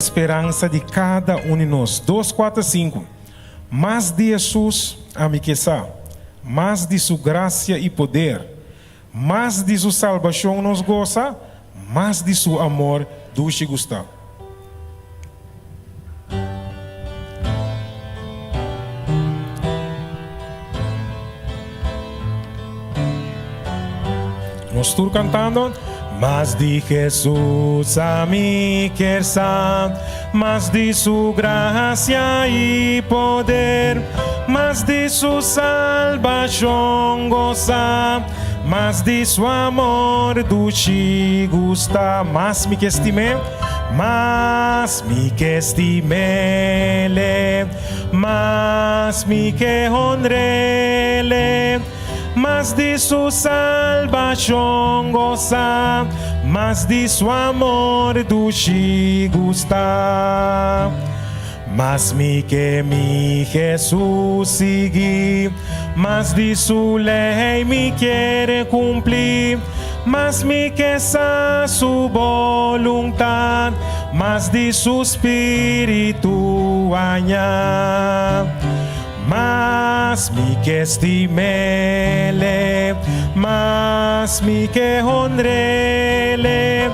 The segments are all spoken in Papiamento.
speransa di kada un di nos. Dos, kuater, sinku. Mas di Hesus ami ke sa, mas di su grasia i poder, mas di su salbashon nos gosa, mas di su amor dushi gusta. Nos tur cantando. Mas di Jesus ami kier sa, mas di su gracia y poder, mas di su salbacion goza, mas di su amor dushi gusta. Mas mi ke stim'é, mas mi ke stim'é, mas mi ke honr'é. Mas di su salbashon gosa, mas di su amor dushi gusta. Mas mi ke mi Jesus sigui, mas di su lei mi kier kumpli, mas mi ke sa su boluntat, mas di su spiritu haña. Mas mi ke stim'Ele, mas mi ke honr'Ele,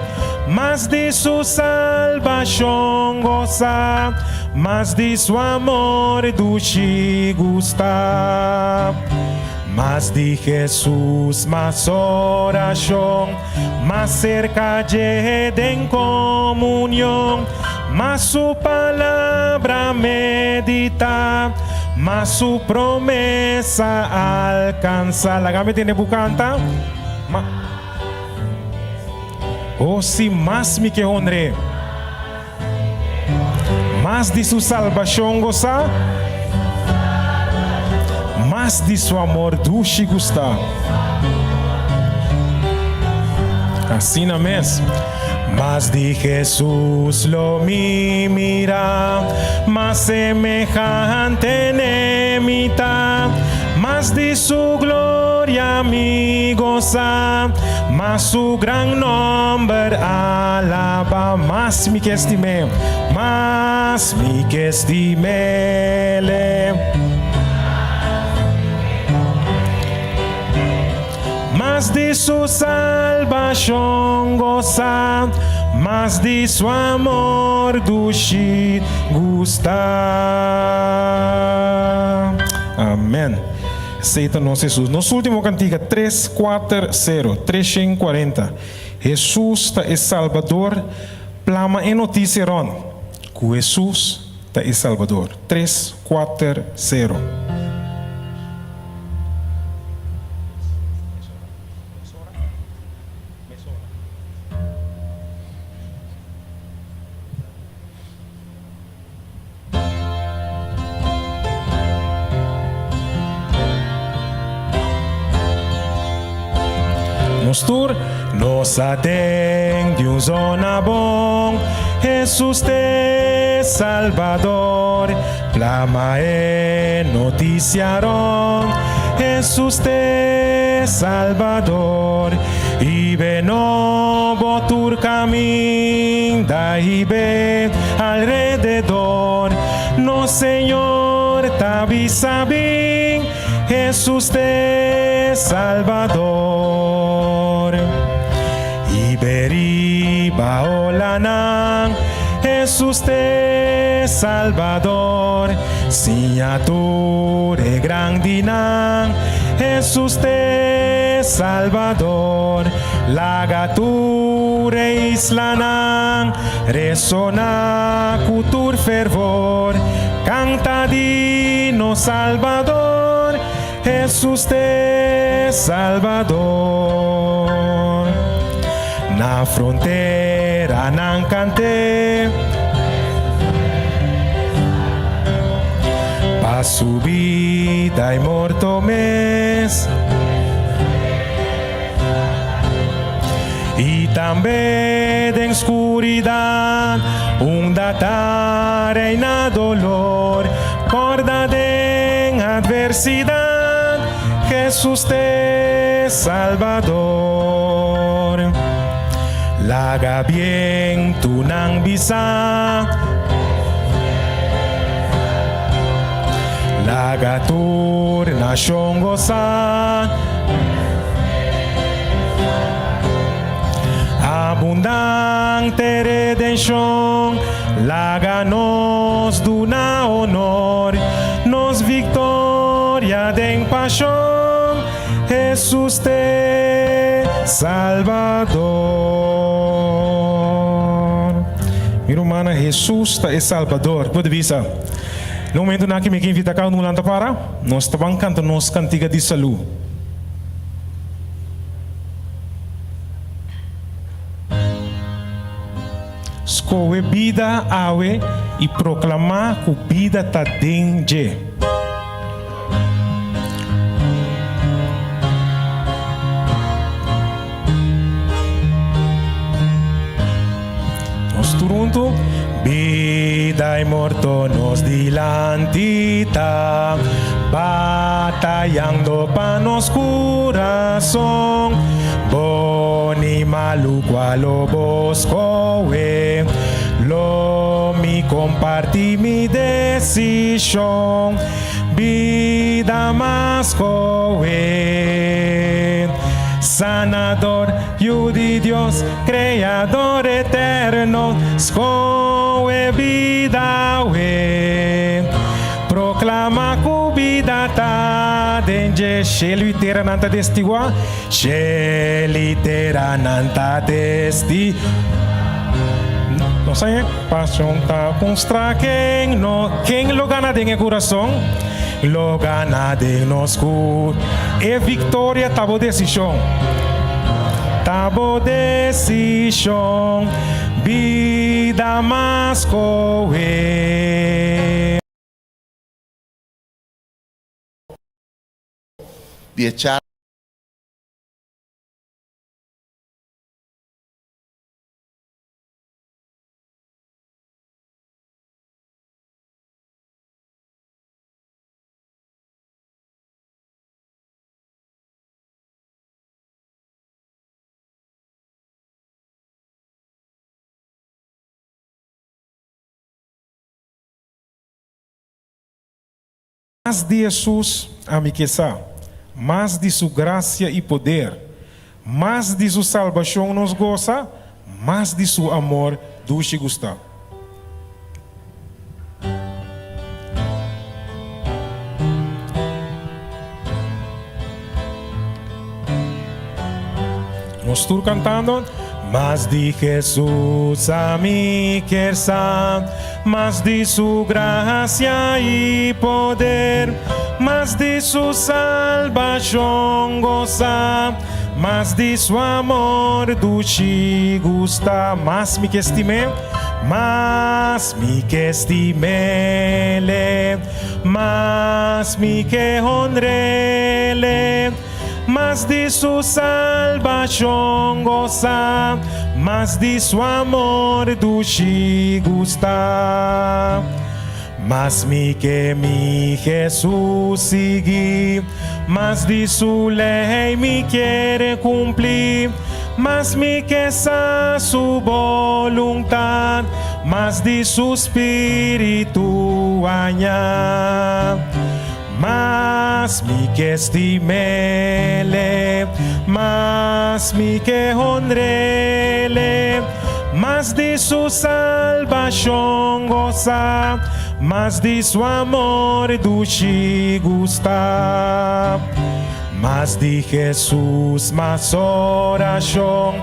mas di su salbashon gosa, mas di su amor dushi gusta. Mas di Jesus, mas orashon, mas serka dje den komunion, mas su palabra meditá, mas su promesa alkansá. Laga mi tende bu kanta. Ma, oh si, mas mi ke honr'é. Mas di su salbashon gosá, mas di su amor dushi gustá. Asina mes. Mas di Jesus lo mi mira, mas semehante n'e mi ta, mas di su gloria mi gosa, Mas su gran nomber alaba. Mas mi ke stim'é, mas mi ke stim'Ele. Mas di su salbashon gosa, mas di su amor dushi gusta. Amen. Esei ta nos Hesus. Nos ultimo kantika, tres, kuater, sero, 340. Hesus ta e Salbador. Plama e notisia rònt ku Hesus ta e Salbador. Tres, kuater, sero. Nos tur nos a den di un zona bon, Hesus t'e Salbador, plama e notisia rond, Hesus t'e Salbador, i be nobo tur kaminda i be. Alrededor nos Señor ta bisa bin, Hesus t'e Salbador. I be riba olanan, Hesus t'e Salbador. Siña tur e grandinan, Hesus t'e Salbador. Laga tur e islanan resoná ku tur fervor, kanta di nos Salbador, Hesus t'e Salbador. Na fronteranan kant'é pa su bida i morto mes. I tambe den skuridat unda ta reina dolor, kòrda den atversidat, Hesus t'e Salbador. Laga bientunan bisa. Laga tur nashon gosa. Abundante redenshon, laga nos duna honor, nos viktoria den pashon, Hesus t'e Salbador. Mi rumannan, Hesus ta e Salbador. Bo ta bisa, Na momentunan aki mi ke invita kada un lanta para, nos ta ban kanta nos kantiga di salu. Skohe bida awe i proklamá ku bida ta den dje. Nos tur huntu. Bida i morto nos dilanti ta batayando pa nos kurason. Bon i malu kua lo bo skohe? Lo mi kompartí mi desishon. Bida mas kohe. Sanador, Yu di Dios, Kreador eterno, skohe bida awe. Proklama ku bida ta den dje. Shelu i tera nan ta destiguá. Shelu i tera nan ta desti. Nos a Pasion ta mustra ken no ken lo gana den e kurason lo gana den nos ku e viktoria ta bo desishon ta bo desishon bida mas kohe. Di e charla. Mas di Hesus ami ke sa, mas di su grasia i poder, mas di su salbashon nos gosa, mas di su amor dushi gusta. Nos tur kantando. Mas di Hesus ami kier sa, mas di su gracia i poder, mas di su salbashon gosa, mas di su amor dushi gusta. Mas mi ke stim'é, mas mi ke stim'Ele, mas mi ke honr'Ele. Mas di su salbashon gosa, mas di su amor dushi gusta. Mas mi ke mi Hesus sigui, mas di su lei mi kier kumpli, mas mi ke sa su boluntat, mas di su spiritu haña. Mas mi ke stim'Ele, mas mi ke honr'Ele, mas di su salbashon gosa, mas di su amor dushi gusta. Mas di Hesus, mas orashon,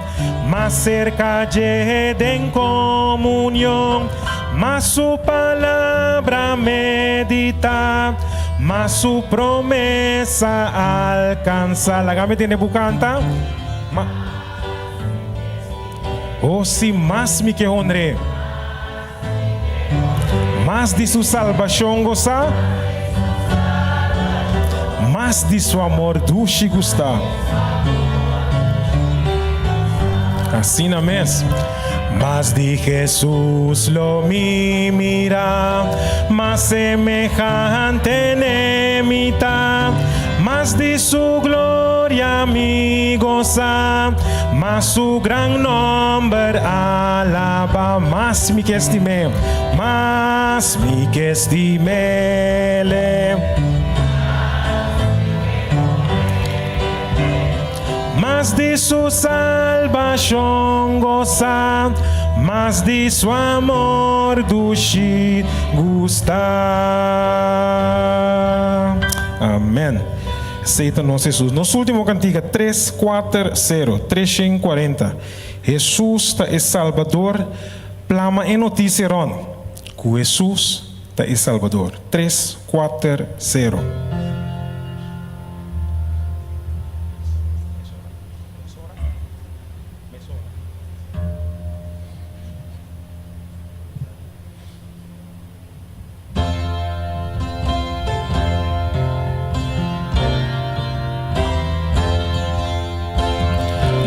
mas serka dje den komunion, mas su palabra meditá, mas su promesa alkansá. Laga mi tende bu kanta. Ma, oh, si mas mi ke honr'é, mas di su salbashon gosá, mas di su amor dushi gustá. Asina mes. Mas di Hesus lo mi mira, mas semehante n'e mi ta, mas di su gloria mi gosa. Mas su gran nomber alaba. Mas mi ke stim'é, mas mi ke stim'Ele. Mas di su salbashon gosa, mas di su amor dushi gusta. Amen. Esei ta nos Hesus. Nos ultimo kantika, tres, kuater, sero, 340. Hesus ta e Salbador. Plama e notisia rònt ku Hesus ta e Salbador. Tres, kuater, sero.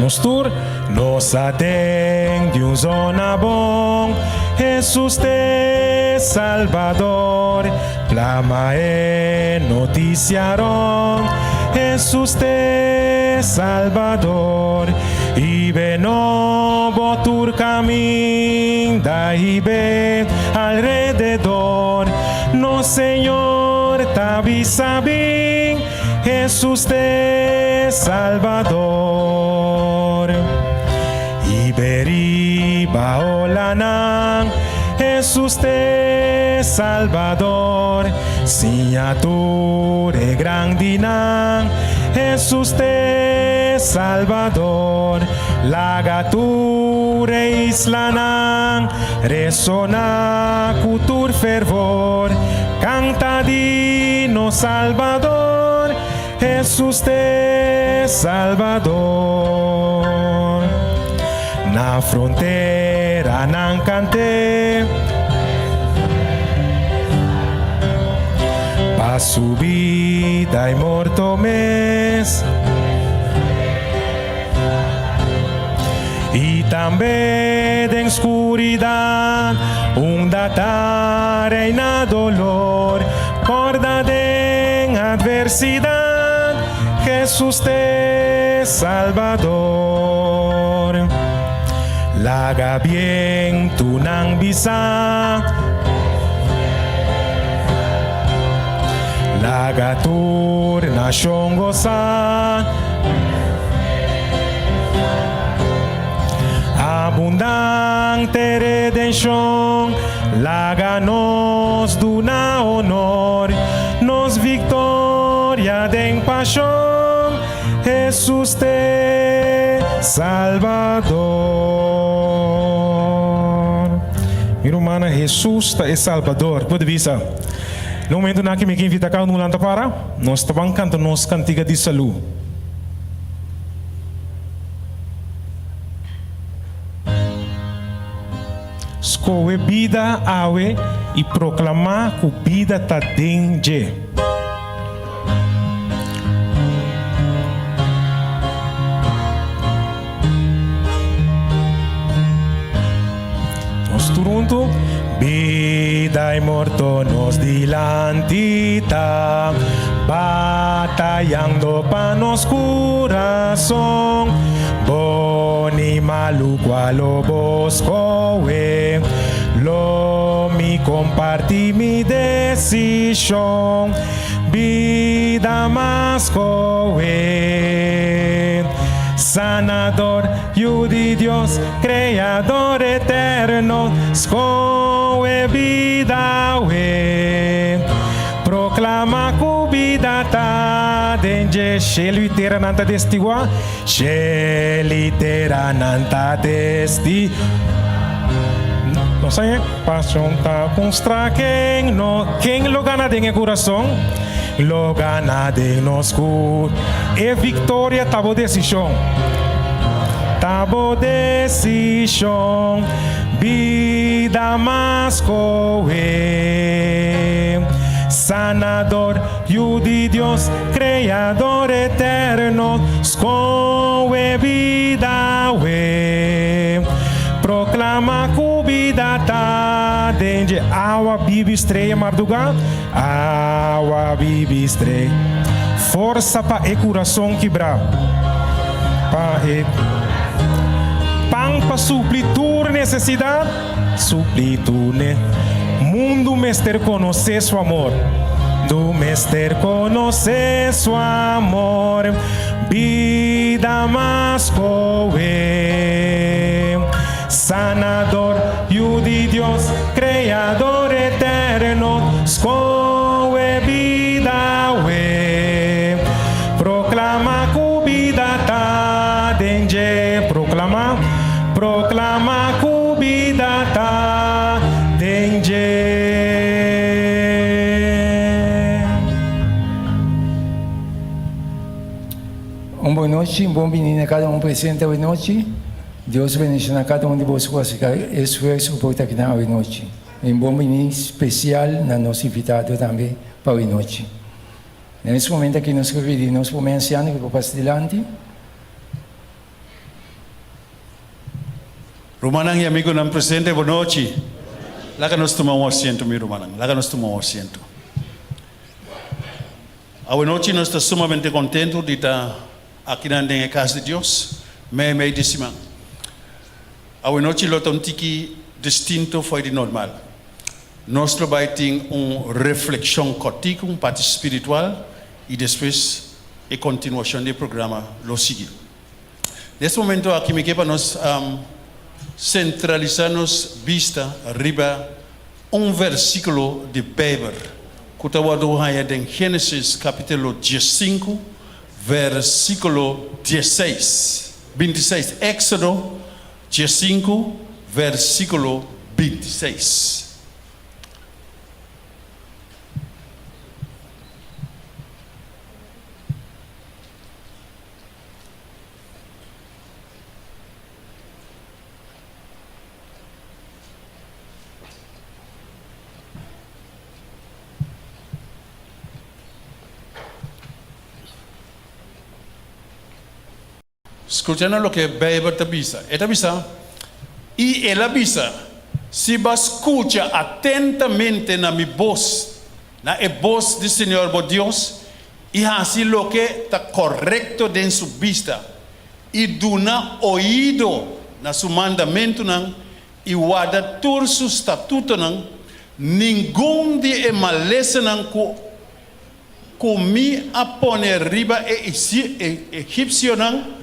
Nos tur nos a den di un zona bon, Hesus t'e Salbador, plama e noticia rond, Hesus t'e Salbador, i be nobo tur caminda i be alrededor, nos Señor ta bisa bin, Hesus t'e Salbador. I be riba olanan, Hesus t'e Salbador. Siña tur e grandinan, Hesus t'e Salbador. Laga tur e islanan resoná ku tur fervor, Kanta di nos Salbador, Hesus t'e Salbador. Na fronteranan kant'é. Pa su bida i morto mes. I tambe den skuridat unda ta reina dolor, kòrda den atversidat, Hesus t'e Salbador. Laga bientunan bisa. Laga tur nashon gosa. Abundante redenshon, laga nos duna honor, nos viktoria den pashon, Hesus t'e Salbador. Mi rumannan, Hesus ta e Salbador. Bo ta bisa? Na momentunan aki mi ke invita kada un lanta para, nos ta ban kanta nos kantiga di salu. Skohe bida awe i proklamá ku bida ta den dje. Nos tur huntu. Bida i morto nos dilanti ta batayando pa nos kurason. Bon i malu kua lo bo skohe? Lo mi kompartí mi desishon. Bida mas kohe. Sanador, Yu di Dios, Creador eterno, skohe bida awe. Proclama cu bida ta den dje. Shelu i tera nan ta destigua. Shelu i tera nan ta desti. Nos a pasion ta mustra ken no ken lo gana den e kurason lo gana den nos ku e viktoria ta bo desishon ta bo desishon bida mas kohe sanador yu di Dios kreador eterno skohe bida awe Proklama ku bida ta den dje awa bibi strea marduga awa bibi stre Forsa pa e kurason kibra pa e. pa supli tur nesesidat, supli tur ne. Mundu mester konosé su amor, mundu mester konosé su amor, bida mas koe. Sanador, Yu di Dios, Kreador eterno, skohe bida awe. Proklama ku bida ta den dje, proklama, proklama ku bida ta den dje. Un bon nochi, un bon bini na kada un presente awe nochi. Dios bendiciona cada un di boso cu a haci e esfuerzo cu por ta akinan awe nochi. Y un bon bini special na nos invitado tambe pa awe nochi. Na es momento aki nos ke pidi nos prome anciano cu por pasa dilanti. Rumannan y amigonan presente, bon nochi. Laga nos tuma un asiento, mi rumannan. Laga nos tuma un asiento. Awe nochi nos ta sumamente contento di ta akinan den e cas di Dios, mei mei di siman. Awe nochi lo ta un tiki distinto fo'i di normal. Nos lo bai tin un reflexion cortico, un parti spiritual, y despues e continuacion di e programa lo sigui. Den es momento aki mi ke pa nos centralisa nos bista riba un versiculo di Bijbel cu ta wordo haya den Genesis capitulo diescinco versiculo diesseis, bintiseis, Exodo diescinco versiculo bintiseis. Skucha na loke Beibel ta bisa. E ta bisa, I el a bisa, Si bo a skucha atentamente na mi bos, na e bos di Señor bo Dios, i hasi loke ta korekto den su bista, i duna oido na su mandamentunan i warda tur su statutonan, ningun di e malesanan ku ku mi a pone riba e egipsionan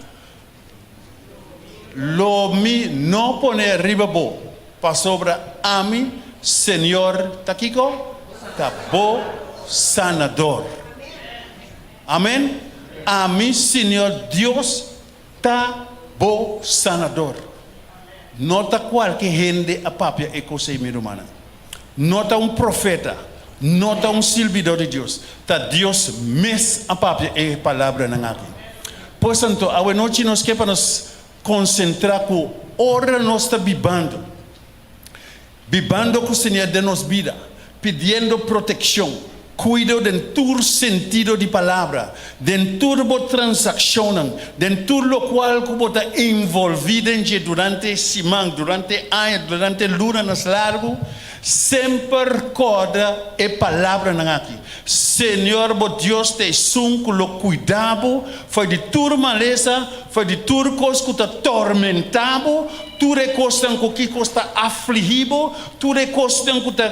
lo mi no pone riba bo, pasobra ami, Señor, ta kiko? Ta bo sanador. Amen. Ami, Señor Dios, ta bo sanador. No ta kualke hende a papia e kos ei, mi rumannan. No ta un profeta, no ta un sirbidor di Dios. Ta Dios mes a papia e palabranan aki. Pues anto, awenochi nos ke pa nos konsentrá ku ora nos ta bibando, Bibando ku Señor den nos bida, pidiendo protekshon, kuido den tur sentido di palabra, den tur bo transakshonnan, den tur lokual ku bo ta envolví den dje durante e siman, durante e aña, durante e lunanan largu, semper kòrda e palabranan aki, Señor bo Dios ta esun ku lo kuida bo for di tur malesa, for di tur kos ku ta tormentá bo, Tur e kosnan ku kiko ta aflihí bo, tur e kosnan ku ta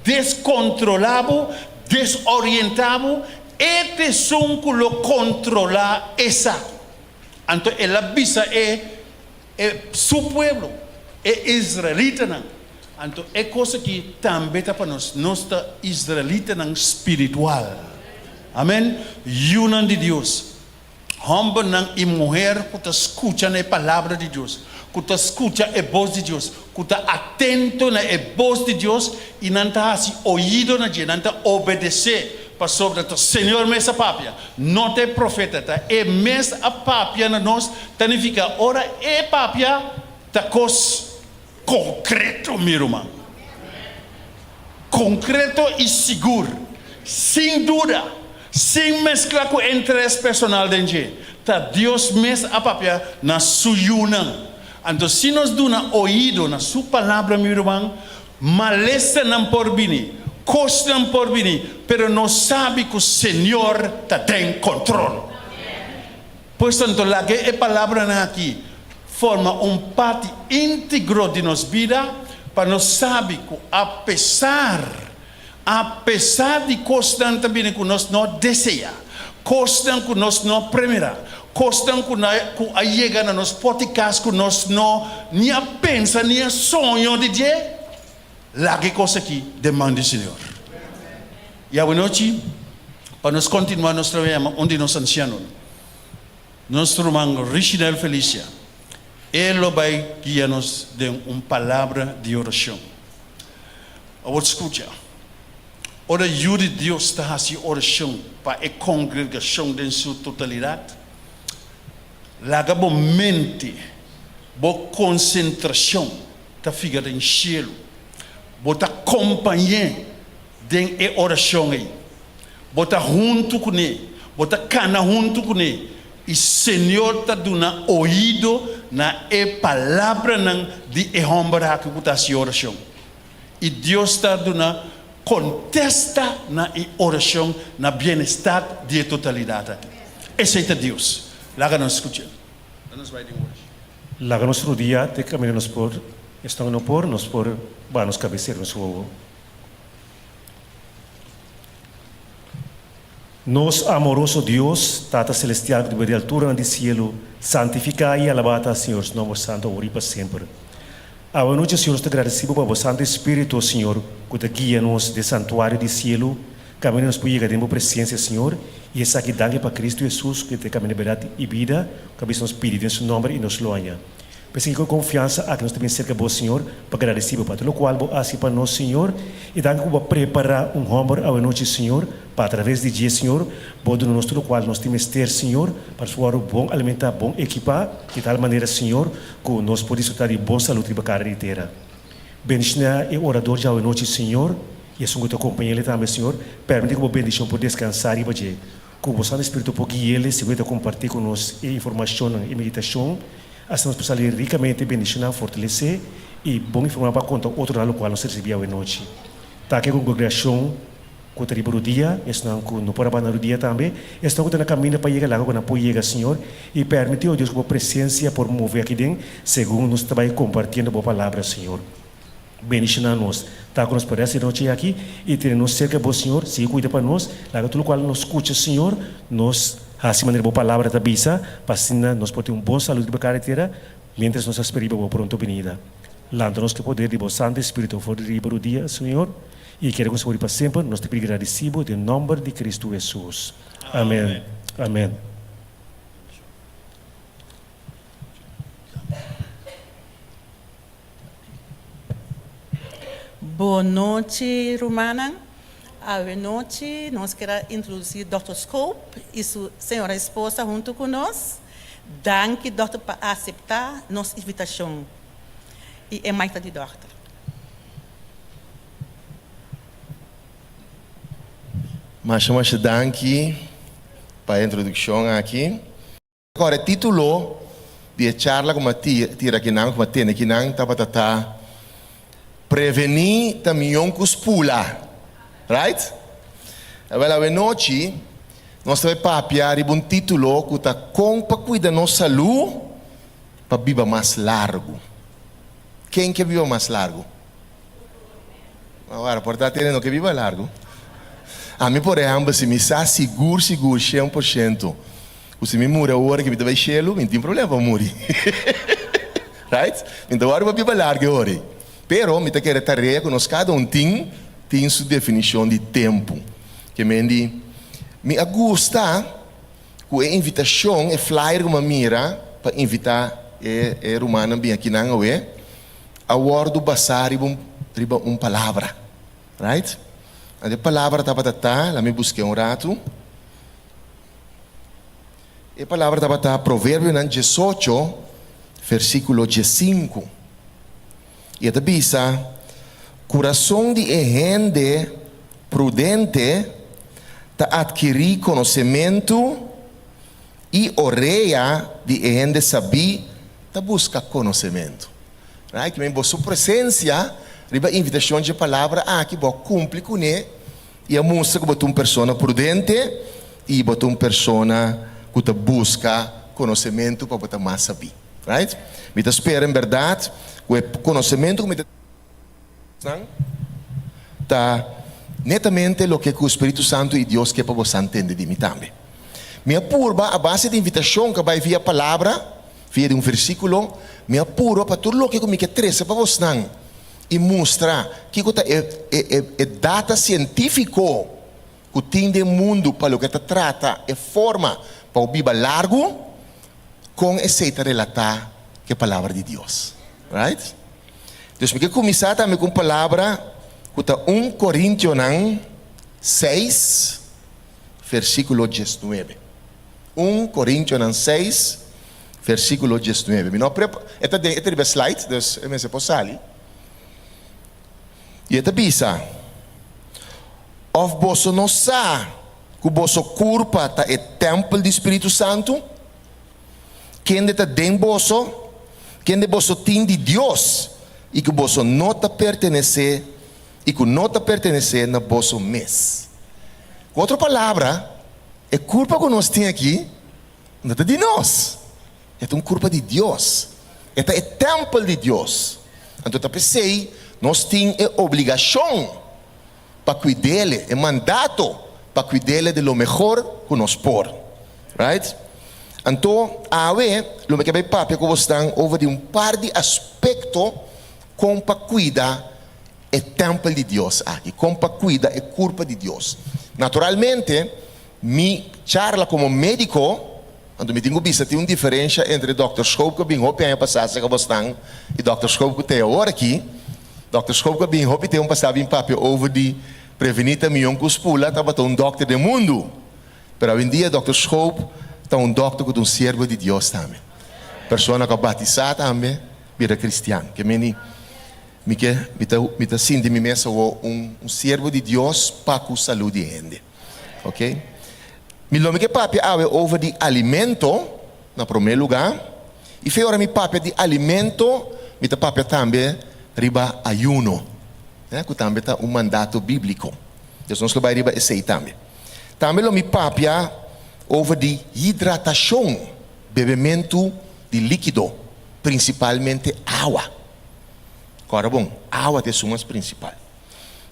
deskontrolá bo, desorientá bo, e ta esun ku lo kontrolá esaki. Anto el a bisa e e su pueblo, e israelitanan. Anto e kos aki tambe ta pa nos. Nos ta israelitanan spiritual. Amen. Yunan di Dios. Hòmbernan i muher ku ta skucha na e Palabra di Dios, ku ta skucha e bos di Dios, ku ta atento na e bos di Dios i nan ta hasi oido na dje, nan ta obedesé, pasobra ta Señor mes a papia, no ta e profeta, ta E mes a papia na nos, ta nifiká ora E papia ta kos konkreto, mi ruman, konkreto i sigur, sin duda. Sin meskla ku interes personal den dje, ta Dios mes a papia na Su yunan. Anto si nos duna oido na Su Palabra, mi ruman, malesanan por bini, kosnan por bini, pero nos sabi ku Señor ta den kontrol. Pues anto laga e palabranan aki. forma un parti íntegro di nos bida pa nos sabi ku apesar, apesar di kosnan ta bini ku nos no deseá, kosnan ku nos no a premirá, kosnan ku na ku a yega na nos pòt'i kas ku nos no ni a pensa ni a soño di dje, laga e kos aki den man di Señor. I awanochi, pa nos kontinuá nos ta yama un di nos ansianonan, nos ruman Richinel Felicia. E lo bai guia nos den un palabra di orashon. Awor skucha, ora Yu di Dios ta hasi orashon pa e kongregashon den su totalidat, laga bo mente, bo konsentrashon ta figa den shelu. Bo ta kompañ'é den e orashon ei. Bo ta huntu kuné, bo ta kana huntu kuné, i Señor ta duna oido na e palabranan di e hòmber aki ku ta hasi orashon. I Dios ta duna kontesta na e orashon na bienestar di e totalidat aki. Esei ta Dios. Laga nos skuch'é. Laga nos bai den orashon. Laga nos rudia te kaminda nos por, esnan no por, nos por baha nos kabesera nos wowo. Nos amoroso Dios, Tata Celestial ku ta biba di alturanan di cielo, santifiká i alabá ta Señor su nomber santu awor i pa semper. Awe nochi, Señor, nos ta gradesí Bo pa Bo Santu Espíritu, o Señor, ku ta guia nos den santuario di cielo, kaminda nos por yega den Bo presencia, Señor, i esaki danki pa Cristo Hesus, ku ta e kaminda, bèrdat i bida, ku a bisa nos pidi den Su nomber i nos lo haña. P'esei ku e konfiansa aki nos ta bin serka Bo, Señor, pa gradisí Bo pa tur lokual Bo hasi pa nos, Señor, i danki ku Bo a prepará un hòmber awenochi, Señor, pa atraves di dje, Señor, Bo duna nos tur lokual nos tin mester, Señor, pa nos por wòrdu bon alimentá, bon ekipá, di tal manera, Señor, ku nos por disfrutá di bon salud riba kara di tera. Bendishoná e orador djawe nochi, Señor, i esun ku ta kompañ'é tambe, Señor. Permití ku Bo bendishon por deskansá riba dje. Ku Bo Santu Spiritu por gui'é segun e ta kompartí ku nos e informashonnan i meditashon. Asina nos por sali rikamente bendishoná, fortalesé i bon informá pa konta otronan lokual nos a risibí awe nochi. Ta aki kongregashon ku ta riba rudia, esnan ku no por a banda rudia tambe, esnan ku ta na kaminda pa yega laga ku nan por yega, Señor, i pèrmití, o Dios, ku Bo presensia por move aki den segun nos ta bai kompartiendo Bo Palabra, Señor. Bendishoná nos. Ta ku nos pa rèst di nochi aki i tene nos serka Bo, Señor. Sigui kuida pa nos. Laga tur lokual nos skucha, Señor, nos hasi manera Bo Palabra ta bisa, pa asina nos por tin un bon salud riba kara di tera miéntras nos ta spera riba Bo pronto binida. Lanta nos ku e poder di Bo Santu Espíritu for di riba rudia, Señor, i keda ku nos por pa semper. Nos ta pidi gradisí Bo den nòmber di Kristu Hesus. Amèn. Amèn. Bon nochi rumannan. Awe nochi nos kier a introduci Dòkter Schoop y su señora esposa hunto cu nos. Danki Dòkter pa acepta nos invitacion. Y e mic ta di Dòkter. Masha masha danki pa e introduccion aki. Awor e título di e charla ku mi a tira akinan, ku mi a tene akinan tabata ta Prevení ta mion ku spula. Right? Awel awenochi nos ta bai papia riba un título ku ta Kon pa kuida nos salú pa biba mas largu. Ken ke biba mas largu? Awor por ta tene no ke biba largu. Ami por ehèmpel si mi sa sigur sigur 100% Ku si mi muri awor ke mi ta bai shelu, mi no tin problema pa muri. Right? Mi ta wòrdu pa biba largu e ora ei. Pero mi ta kere tarea ku nos kada un tin, tin su definishon di tempu. Ke men di, mi a gusta ku e invitashon, e flyer ku mi a mira pa invitá e e rumannan bin akinan awe, a wòrdu basá riba un riba un palabra. Right? Anto e palabra tabata ta, laat mi busk'é un ratu. E palabra tabata Proverbionan 18, versíkulo 15. I e ta bisa, Kurason di e hende prudente ta atkirí konosementu, i orea di e hende sabí ta buska konosementu. Right? Ki men bo su presensia riba invitashon dje palabra aki, bo a kumpli kuné. I a mustra ku bo ta un persona prudente i bo ta un persona ku ta buska konosementu pa bo ta mas sabí. Right? Mi ta spera en bèrdat ku e konosementu ku mi ta nan ta netamente loke ku Spiritu Santu i Dios ke pa bosan tende di mi tambe. Mi a purba a base di invitashon ku a bai via palabra, via di un versíkulo, mi a purba pa tur loke ku mi ke trese pa bosnan i mustra kiko ta e e e data sientífiko ku tin den mundu pa loke ta trata e forma pa bo biba largu, kon esei ta relatá ku e Palabra di Dios. Right? Dus mi ke kuminsá tambe ku un palabra ku ta un Korintionan seis, versíkulo diesnuebe. Un Korintionan seis, versíkulo diesnuebe. Mi no a prepa, e ta den, e ta riba e slide, dus e mester por sali. I e ta bisa, Òf boso no sa ku boso kurpa ta e tèmpel di spiritu santu, kende ta den boso, kende boso tin di Dios, i ku boso no ta pertenesé i ku no ta pertenesé na boso mes? Ku otro palabra, e kurpa ku nos tin aki no ta di nos. E ta un kurpa di Dios. E ta e tèmpel di Dios. Anto ta p'esei nos tin e obligashon pa kuid'ele, e mandato pa kuid'ele di lo mehor ku nos por. Right? Anto awe lo mi ke bai papia ku bosnan over di un par di aspekto kon pa kuida e tèmpel di Dios aki, kon pa kuida e kurpa di Dios. Naturalmente mi charla komo médiko. Anto mi tin ku bisa tin un diferensha entre Dòkter Schoop ku a bin hopi aña pasá serka bosnan i Dòkter Schoop ku te awor aki. Dòkter Schoop ku a bin hopi tempu pasá bin papia over di prevení ta mion ku spula tabata un dòkter den mundu. Pero awendia Dòkter Schoop ta un dòkter ku ta un siervo di Dios tambe. Persona ku a batisá tambe bira kristian. Ke meni mi ke mi ta mi ta sinti mi mes awor un un siervo di Dios pa ku salú di hende. Ok. Mi lo mi ke papia awe over di alimento na prome luga y fe ora mi papia di alimento mi ta papia tambe riba ayuno ku tambe ta un mandato biblico. Dus nos lo bay riba esey tambe. Tambe lo mi papia over di hidratacion, bebementu di likido, principalmente awa. Kòrda bon, awa ta esun mas principal.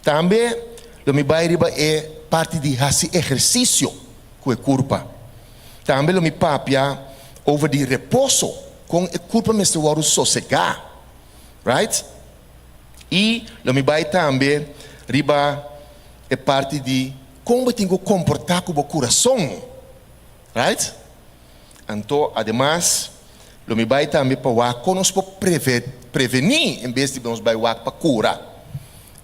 Tambe lo mi bai riba e parti di hasi ehersisio ku e kurpa. Tambe lo mi papia over di reposo, kon e kurpa mester wòrdu sosegá, right? I lo mi bai tambe riba e parti di kon bo tin ku komportá ku bo kurason, right? Anto ademas lo mi bai tambe pa wak kon nos por prevení en bes di nos bai wak pa kura.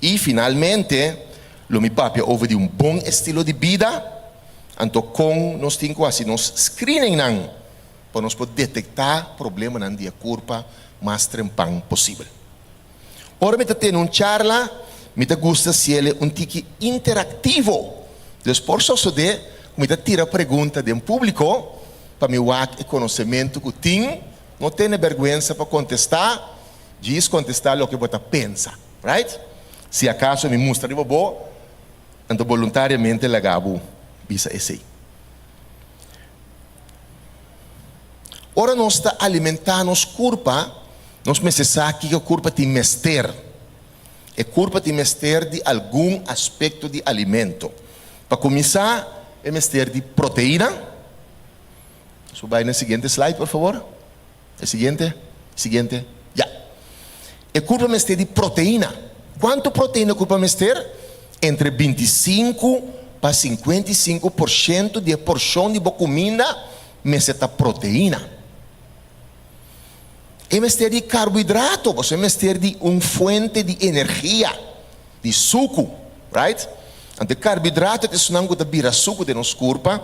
I finalmente lo mi papia over di un bon estilo di bida, anto kon nos tin ku hasi nos screeningnan pa nos por detektá problemanan di e kurpa mas trempan posibel. Ora mi ta tene un charla, mi ta gusta hasiel un tiki interaktivo. Dus por sosodé ku mi ta tira pregunta den públiko pa mi wak e konosementu ku tin. No tene bèrgwensa pa kontestá, djis kontestá loke bo ta pensa. Right? Si akaso mi mustra riba bo, anto boluntariamente laga bo bisa esei. Ora nos ta alimentá nos kurpa, nos mester sa kiko kurpa tin mester. E kurpa tin mester di algun aspekto di alimento. Pa kuminsá, e mester di proteina. Nos por bai na e siguiente slide, por fabor. E siguiente, siguiente, ya. E kurpa mester di proteina. Kuantu proteina e kurpa mester? Entre 25 pa 55% di e porshon di bo kuminda mester ta proteina. E mester di karbohidrato, pasobra e mester di un fuente di energia, di suku, right? Anto e karbohidrato ta esunnan ku ta bira suku den nos kurpa,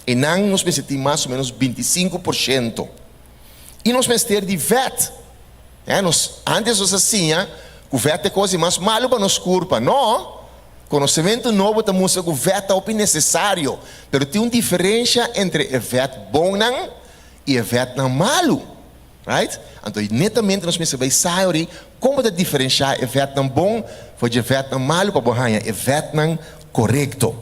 einan nos mester tin mas o ménos 25%. I nos mester di vèt. Eh, nos, antes nos a siña ku vèt ta e kos di mas malu pa nos kurpa. No! Konosementu nobo ta mustra ku vèt ta hopi nesesario, pero tin un diferensha entre e vèt bonnan i e vètnan malu. Right? Anto netamente nos mester bai sa ori kon bo ta diferenshá e vètnan bon for dje vètnan malu pa bo haña e vètnan korekto.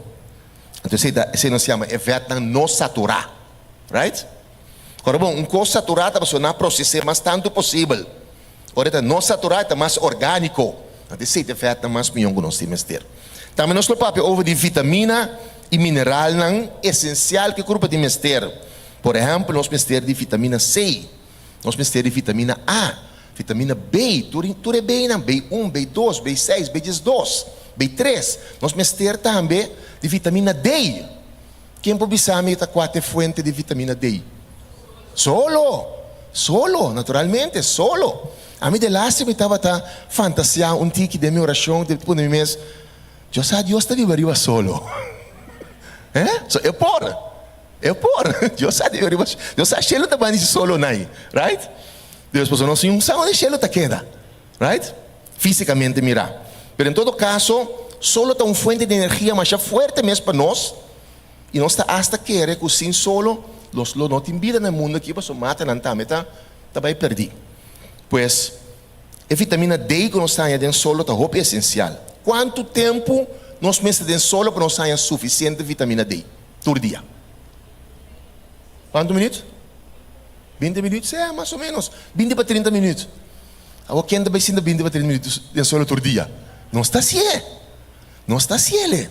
Anto esei ta, esei nos yama e vètnan no saturá. Right? Kòrda bon, un kos saturá ta pasobra nan a proses'é mas tantu posibel. Ora e ta no saturá e ta mas orgániko. Anto esei ta e vètnan mas mion ku nos tin mester. Tambe nos lo papia over di vitamina i mineralnan esensial ku e kurpa tin mester. Por ehèmpel nos mester di vitamina C, nos mester di vitamina A, vitamina B, tur tur e Bnan, B un, B dos, B seis, B diesdos, B tres. Nos mester tambe di vitamina D. Ken por bisa mi ta kua ta e fuente di vitamina D? Solo! Solo, naturalmente, solo! Ami delaste mi tabata fantasiá un tiki den mi orashon, te pone mi mes, Dios sa Dios ta biba riba solo. Eh? So e por, e por. Dios sa biba riba, Dios sa shelu ta bani si solo nai, right? Dios pasobra nos sin sa unda shelu ta keda, right? Físikamente mirá. Pero en todo kaso, solo ta un fuente di energia masha fuerte mes pa nos. I nos ta asta kere ku sin solo nos lo no tin bida na e mundu aki pasobra matanan tambe ta ta bai pèrdí. Pues, e vitamina D ku nos ta haña den solo ta hopi esensial. Kuantu tempu nos mester den solo pa nos haña sufisiente vitamina D tur dia? Kuantu minüt? 20 minüt? Sea, mas o ménos. 20 pa 30 minüt. Awor ken ta bai sinta 20 pa 30 minüt den solo tur dia? Nos ta hasié. Nos ta hasiel.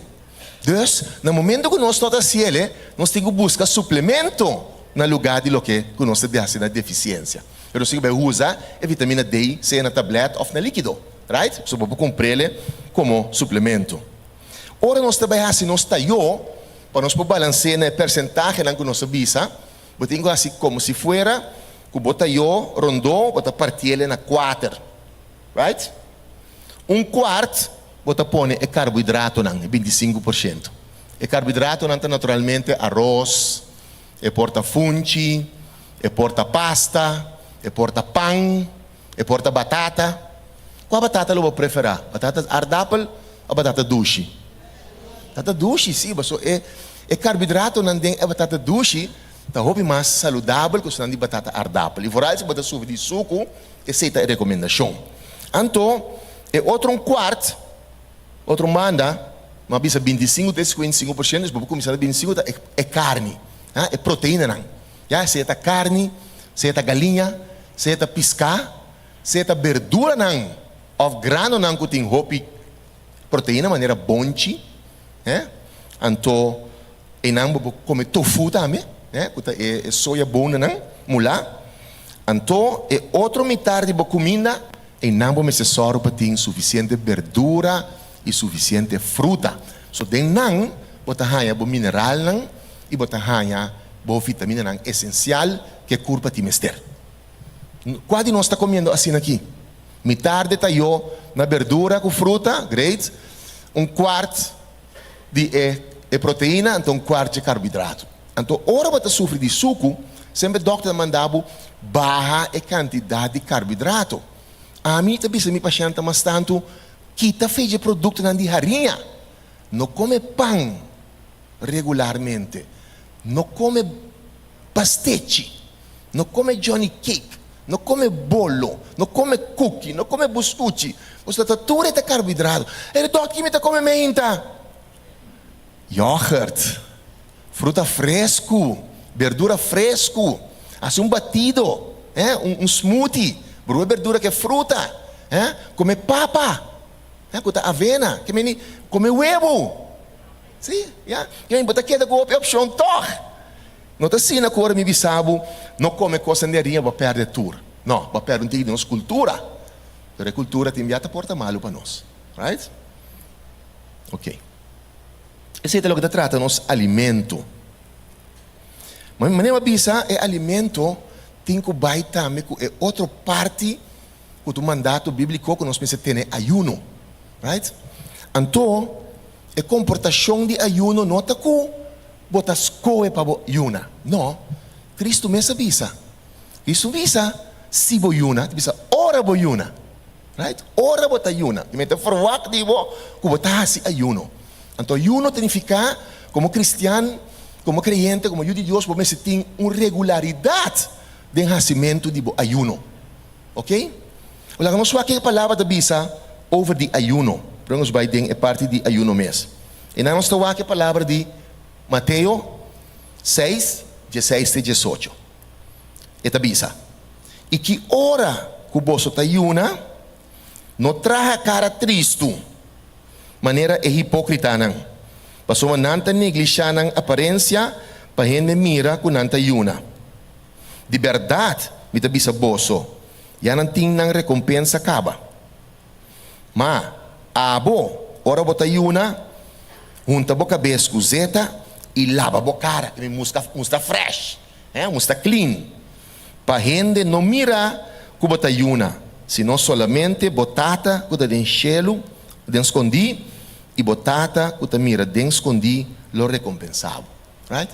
Dus, na momento ku nos no ta hasiel, nos tin ku buska suplemento na lugá di loke ku nos ta hasi na defisiensia. Pero nos tin ku bai usa e vitamina D sea na tablèt òf na líkido, right? So bo por kumpr'el komo suplemento. Ora nos ta bai hasi nos tayó, pa nos por balans'é na e persentahenan ku nos a bisa, bo tin ku hasi komo si fuera ku bo tayó rondó bo ta partiel na kuater, right? Un kuart bo ta pone e karbohidratonan, e 25%. E karbohidratonan ta naturalmente aros, e por ta funchi, e por ta pasta, e por ta pan, e por ta batata. Kua batata lo bo preferá? Batata aardapel òf batata dushi? Batata dushi, sí, pasobra e e karbohidratonan den e batata dushi ta hopi mas saludabel ku esnan di batata aardapel. I foral si bo ta sufri di suku, Esei ta e rekomendashon. Anto, e otro un kuart, otro un banda, mi a bisa 25 te 55%, dus bo por kuminsá na 25 ta e karni, ha, e proteinanan. Ya, sea ta karni, sea ta galiña, sea ta piská, sea ta berduranan òf granonan ku tin hopi proteina manera bonchi, he. Anto, einan bo por kome tofu tambe, he, ku ta e soya bonenan mulá. Anto e otro mitar di bo kuminda, einan bo mester sòru pa tin sufisiente berdura i sufisiente fruta. So den nan bo ta haña bo mineralnan i bo ta haña bo vitaminanan esensial ku e kurpa tin mester. Kua di nos ta komiendo asina aki? Mitar di tayó na berdura ku fruta, great, un kuart di e e proteina, anto un kuart dje karbohidrato. Anto ora bo ta sufri di suku, semper dòkter ta manda bo baha e kantidat di karbohidrato. Ami ta bisa mi pashèntnan mas tantu, kita fe dje produktonan di hariña. No kome pan regularmente. No kome pastechi. No kome johnny cake. No kome bolo. No kome kuki. No kome buskuchi. Pasobra ta tur e ta karbohidrato. E dòkter, ki mi ta kome meinta? Yoghurt, fruta fresku, berdura fresku, hasi un batido, eh, un un smoothie, brua e berdura ku e fruta, eh, kome papa, eh, ku ta avena, ke meni kome webu, si, ya, ke meni bo ta keda ku hopi opshon tòg. No ta asina ku ora mi bisa bo no kome kosnan di hariña bo a pèrdè tur, no, bo a pèrdè un tiki di nos kultura, pero e kultura tin bia ta por ta malu pa nos, right? Ok. Esei ta loke ta trata nos alimento. Ma manera mi a bisa, e alimento tin ku bai tambe ku e otro parti ku ta un mandato bíbliko ku nos mester tene ayuno. Right? Anto, e komportashon di ayuno no ta ku bo ta skohe pa bo yuna. No. Kristu mes a bisa. Kristu bisa, si bo yuna, ta bisa ora bo yuna. Right? Ora bo ta yuna, di mester ferwagt di bo ku bo ta hasi ayuno. Anto ayuno ta nifiká komo kristian, komo kreyente, komo yu di Dios bo mester tin un regularidat den hasimentu di bo ayuno. Ok? Laga nos wak ke e palabra ta bisa over di ayuno. Prome nos bai den e parti di ayuno mes. Einan nos ta wak e palabra di Mateo seis, dieseis te diesocho. E ta bisa, I ki ora ku boso ta yuna, no traha kara tristu, manera e hipókritanan, pasobra nan ta neglishá nan aparensia pa hende mira ku nan ta yuna. Di bèrdat mi ta bisa boso, ya nan tin nan rekompensa kaba. Ma, abo, ora bo ta yuna, hunta bo kabes ku zeta i laba bo kara, mi mustra fresh, mustra clean, pa hende no mira ku bo ta yuna, sino solamente bo Tata ku ta den shelu, den skondí, i bo Tata ku ta mira den skondí lo rekompensá bo. Right?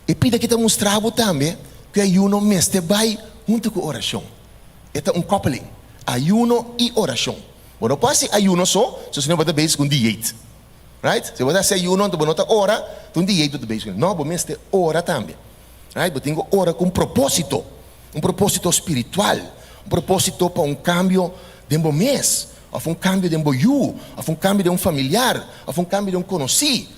E pida aki ta mustra bo tambe ku e ayuno mester bai huntu ku orashon. E ta un koppeling, ayuno i orashon. Bo no por hasi ayuno so, so si no bo ta bezig ku un dieet. Right? Si bo ta hasi ayuno anto bo no ta ora, ta un dieet bo ta bezig ku. No, bo mester ora tambe. Right? Bo tin ku ora ku un propósito, un propósito spiritual, un propósito pa un kambio den bo mes, òf un kambio den bo yu, òf un kambio den un familiar, òf un kambio den un konosí.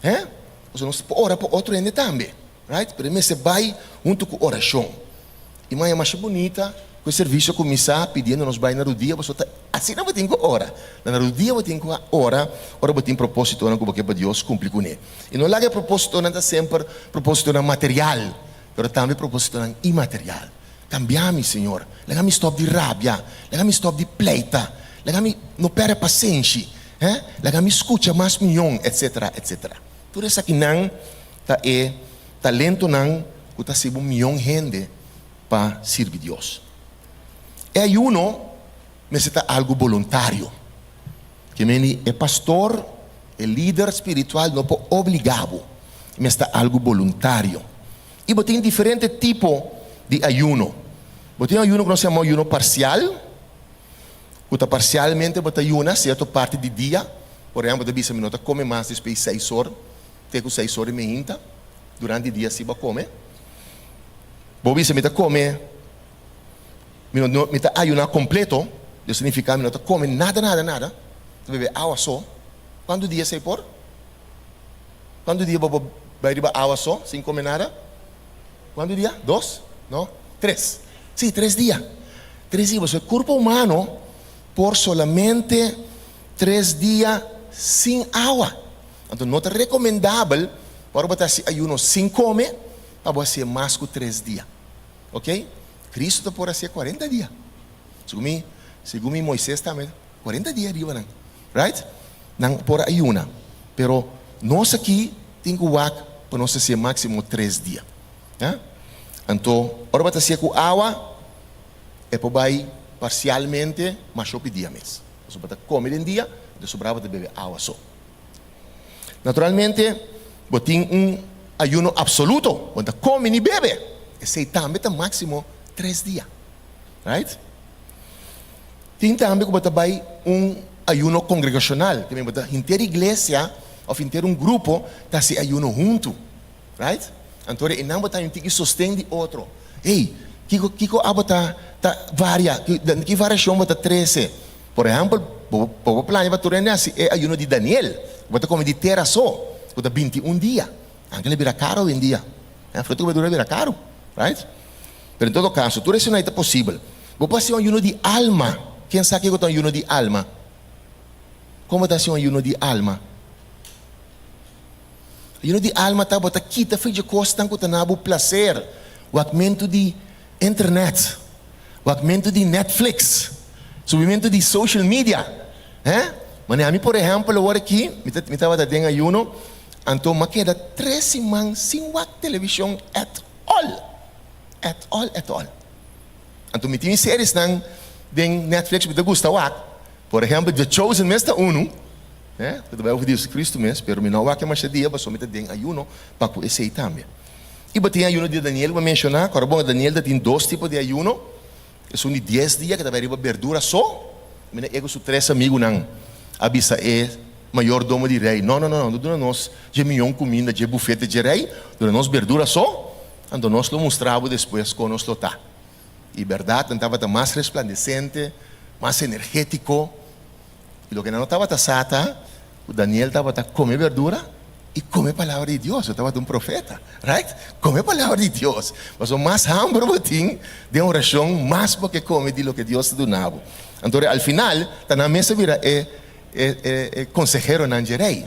Hè? Pasobra nos por ora pa otro hende tambe. Right? Pero e mester bai huntu ku orashon. I maya masha bunita ku e servisio a kuminsá pidiendo nos bai na rudia pasobra ta asina bo tin ku ora. Na na rudia bo tin ku a ora ora bo tin propósitonan ku bo ke pa Dios kumpli kuné. I no laga e propósitonan ta semper propósitonan material, pero tambe propósitonan imaterial. Kambia mi, Señor. Laga mi stòp di rabia. Laga mi stòp di pleita. Laga mi no pèrdè pasenshi. Hè? Laga mi skucha mas mion, etsetera, etsetera. Tur esakinan ta e talentonan ku ta hasi bo mion hende pa sirbi Dios. E ayuno mester ta algu boluntario. Ke meni e pastor, e lider spiritual no por obligá bo. E mester ta algu boluntario. I bo tin diferente tipo di ayuno. Bo tin un ayuno ku nos yama ayuno parsial, ku ta parsialmente bo ta yuna sierto parti di dia. Por ehèmpel, bo ta bisa mi no ta kome mas despues di seis or te ku seis or di meinta. Durante di dia si bo a kome. Bo bisa mi ta kome, mi no mi ta ayuná kompleto, lo signifiká mi no ta kome nada nada nada, ta bebe awa so. Kuantu dia esei por? Kuantu dia bo por bai riba awa so sin kome nada? Kuantu dia? Dos? No? Tres. Sí, tres dia. Tres dia, pasobra e kurpo humano por solamente tres dia sin awa. Anto no ta rekomendabel pa ora bo ta hasi ayuno sin kome pa bo hasié mas ku tres dia. Ok? Kristu ta por hasié kuarenta dia. Segun mi, segun mi Moises tambe kuarenta dia riba nan. Right? Nan por ayuna. Pero nos aki tin ku wak pa nos hasié máksimo tres dia. Ya? Anto ora bo ta hasié ku awa e por bai parsialmente mas hopi dia mes. Pasobra bo ta kome den dia, anto sobra bo ta bebe awa so. Naturalmente, bo tin un ayuno absoluto, bo no ta come ni bebe. Esey tambe ta maximo tres dia. Right? Tin tambe cu bo ta bay un ayuno congregacional, ke bo ta henter iglesia of henter un grupo ta haci ayuno hunto. Right? Anto e nan bo ta un tiki sosten di otro. Hey, kico kico abo ta ta varia? Ki variacion bo ta trece? Por ehèmpel, bo por plania pa tur hende hasi e ayuno di Daniel, ku bo ta kome di tera so, ku ta binti un dia. Anke lo bira karu awendia. Fruta ku berdura a bira karu, right? Pero en todo kaso, tur esei ta posibel. Bo por hasi un ayuno di alma. Ken sa kiko ta un ayuno di alma? Kon bo ta hasi un ayuno di alma? Ayuno di alma ta bo ta kita for dje kosnan ku ta na bo plaser, wakmentu di internet. Wakmentu di Netflix, subimentu di social media, hè? Manera ami por ehèmpel awor aki, mi ta mi tabata den ayuno, anto m'a keda tres siman sin wak televishon at all, at all, at all. Anto mi tin mi seriesnan den Netflix mi ta gusta wak, por ehèmpel The Chosen mes ta unu, hè, ku ta bai over di Jesucristo mes, pero mi no a wak e masha dia pasobra mi ta den ayuno pa ku esei tambe. I bo tin ayuno di Daniel ku bo a menshoná. Kòrda bon, Daniel ta tin dos tipo di ayuno. Esun di dies dia ku ta bai riba berdura so. Mi na e ku su tres amigunan a bisa e mayordomo di rei, No, no, no, no duna nos dje mion kuminda, dje bufete dje rei, duna nos berdura so, anto nos lo mustra bo despues kon nos lo ta. I bèrdat, nan tabata mas resplandesente, mas energétiko. I loke nan no tabata sa ta ku Daniel tabata kome berdura. I kome palabra di Dios, bo tabata un profeta, right? Kome palabra di Dios. Pasobra mas hamber bo tin den orashon, mas bo ke kome di loke Dios ta duna bo. Anto al final, ta nan mes a bira e e e konseheronan dje rei.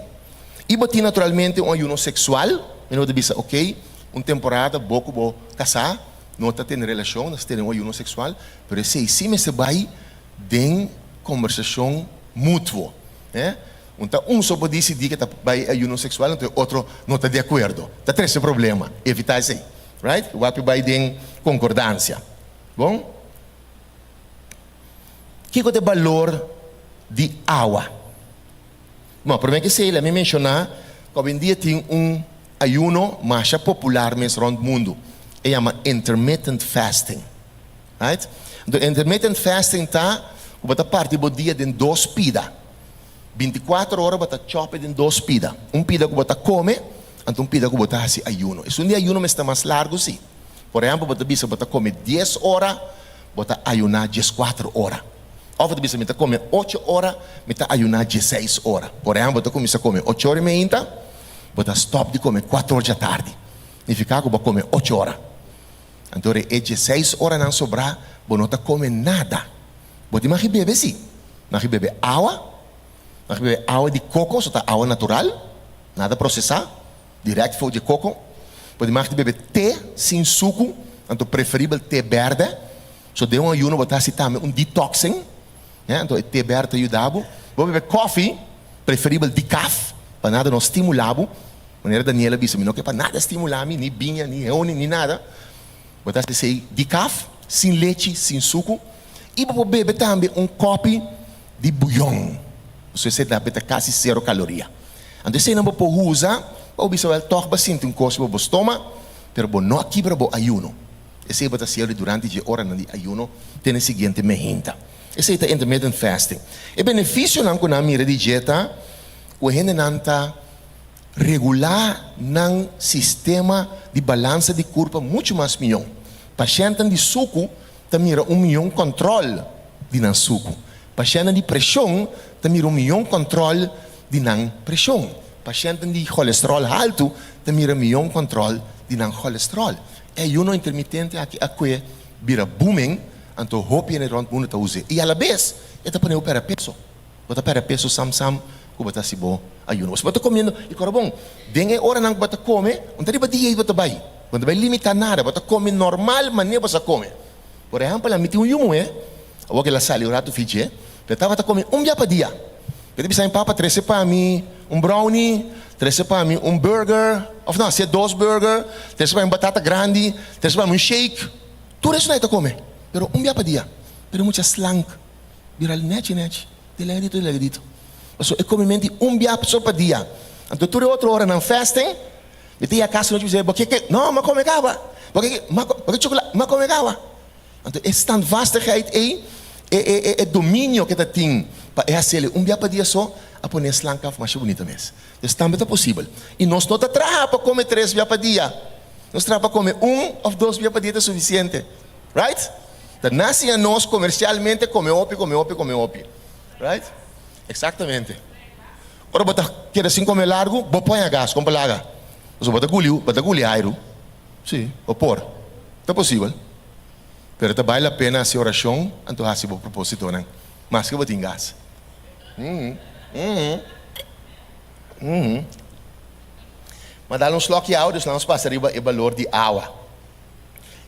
I bo tin naturalmente un ayuno seksual, mi no ta bisa ok, un temporada bo ku bo kasá no ta tene relashon, nos ta tene un ayuno seksual, pero esei sí mester bai den kombersashon mutuo. Un ta un so por disidí ke ta bai ayuno seksual anto e otro no ta di akuerdo. Ta trese problema. Evitá esei. Right? Wak bai den konkordansia. Bon? Kiko ta e balor di awa? Bon, promé ke esei lami menshoná ku awendia tin un ayuno masha popular mes rònt mundu. E yama intermittent fasting. Right? Anto intermittent fasting ta ku bo ta parti bo dia den dos pida. Bintikuater ora bo ta chòp e den dos pida. Un pida ku bo ta kome, anto un pida ku bo ta hasi ayuno. Esun di ayuno mester mas largu si. Por ehèmpel bo ta bisa bo ta kome dies ora, bo ta ayuná dieskuater ora. Òf bo ta bisa mi ta kome ocho ora, mi ta ayuná diesseis ora. Por ehèmpel bo ta kuminsá kome ocho ora i meinta, bo ta stòp di kome kuater ora djatardi. Nifiká ku bo a kome ocho ora. Anto ora e diesseis oranan sobrá bo no ta kome nada. Bo tin magi bebe si. Magi bebe awa, magi bebe awa di koko, so ta awa natural, nada prosesá, dirèkt for dje koko. Bo tin magi di bebe te sin suku, anto preferibel te bèrdè. So den un ayuno bo ta hasi tambe un detoxing, ya, anto e te bèrdè ta yuda bo. Bo bebe kòfi, preferibel decaf, pa nada no stimulá bo. Manera Daniel a bisa, mi no ke pa nada stimulá mi, ni biña, ni honing, ni nada. Bo ta hasi esei decaf, sin lechi, sin suku. I bo por bebe tambe un kòpi di buyon. Pasobra esei ta ta kasi sero kaloria. Anto eseinan bo por usa pa bo bisa, wèl, tòg bo a sinti un kos riba bo stoma, pero bo no a kibra bo ayuno. Esei bo ta hasiel di durante dje oranan di ayuno te na e siguiente mehinta. Esei ta intermittent fasting. E benefisionan ku nan a mira di dje ta ku e hendenan ta regulá nan sistema di balansa di kurpa muchu mas mihó. Pashèntnan di suku ta mira un mihó kòntròl di nan suku. Pashèntnan di preshon ta mira un mihó kòntròl di nan preshon. Pashèntnan di kolesteròl haltu ta mira mihó kòntròl di nan kolesteròl. E ayuno intermitente aki a kue bira booming, anto hopi hende rònt mundu ta us'é. I alabes e ta pone bo pèrdè peso. Bo ta pèrdè peso sam sam ku bo ta hasi bo ayuno. Bo ta komiendo i kòrda bon, den e oranan ku bo ta kome, no ta riba diet bo ta bai. Bo no ta bai limitá nada, bo ta kome normal manera bo sa kome. Por ehèmpel, ami tin un yu muhé, awor ku el a sali un ratu fidje, pero e tabata kome un bia pa dia. E ta bisa mi, Papa, trese pa mi un brownie, trese pa mi un burger, òf no, hasié dos burger, trese pa mi un batata grandi, trese pa mi un shake. Tur esnan e ta kome, pero un bia pa dia. Pero e mucha slank. Bira nechi nechi, delgadito delgadito. Pasobra e comimento di un bia so pa dia. Anto tur e otro oranan fasting, mi ta yega casa nochi mi bisa, bo ke ke? No, mi a come caba. Bo ke ke? Mi a come, bo ke chocolate? Mi a come caba. Anto e standvastigheid ei, e e e dominio ke ta tin pa e haciel un bia pa dia so, a pone e slank af masha bunita mes. Dus tambe ta posibel. I nos no ta traha pa come tres bia pa dia. Nos traha pa come un of dos bia pa dia ta suficiente. Right? Ta nasi a nos comercialmente come hopi, come hopi, come hopi. Right? Exactamente. Ora bo ta keda sin come largu, bo poña gas, con palaga. Pasobra bo ta guli, bo ta guli airu. Si, bo por. Ta posibel. Pero ta bai la pena haci oracion anto haci bo propositonan, maske bo tin gas. Mm, mm, mm. Ma dal un slokje awa, dus laat nos pasa riba e balor di awa.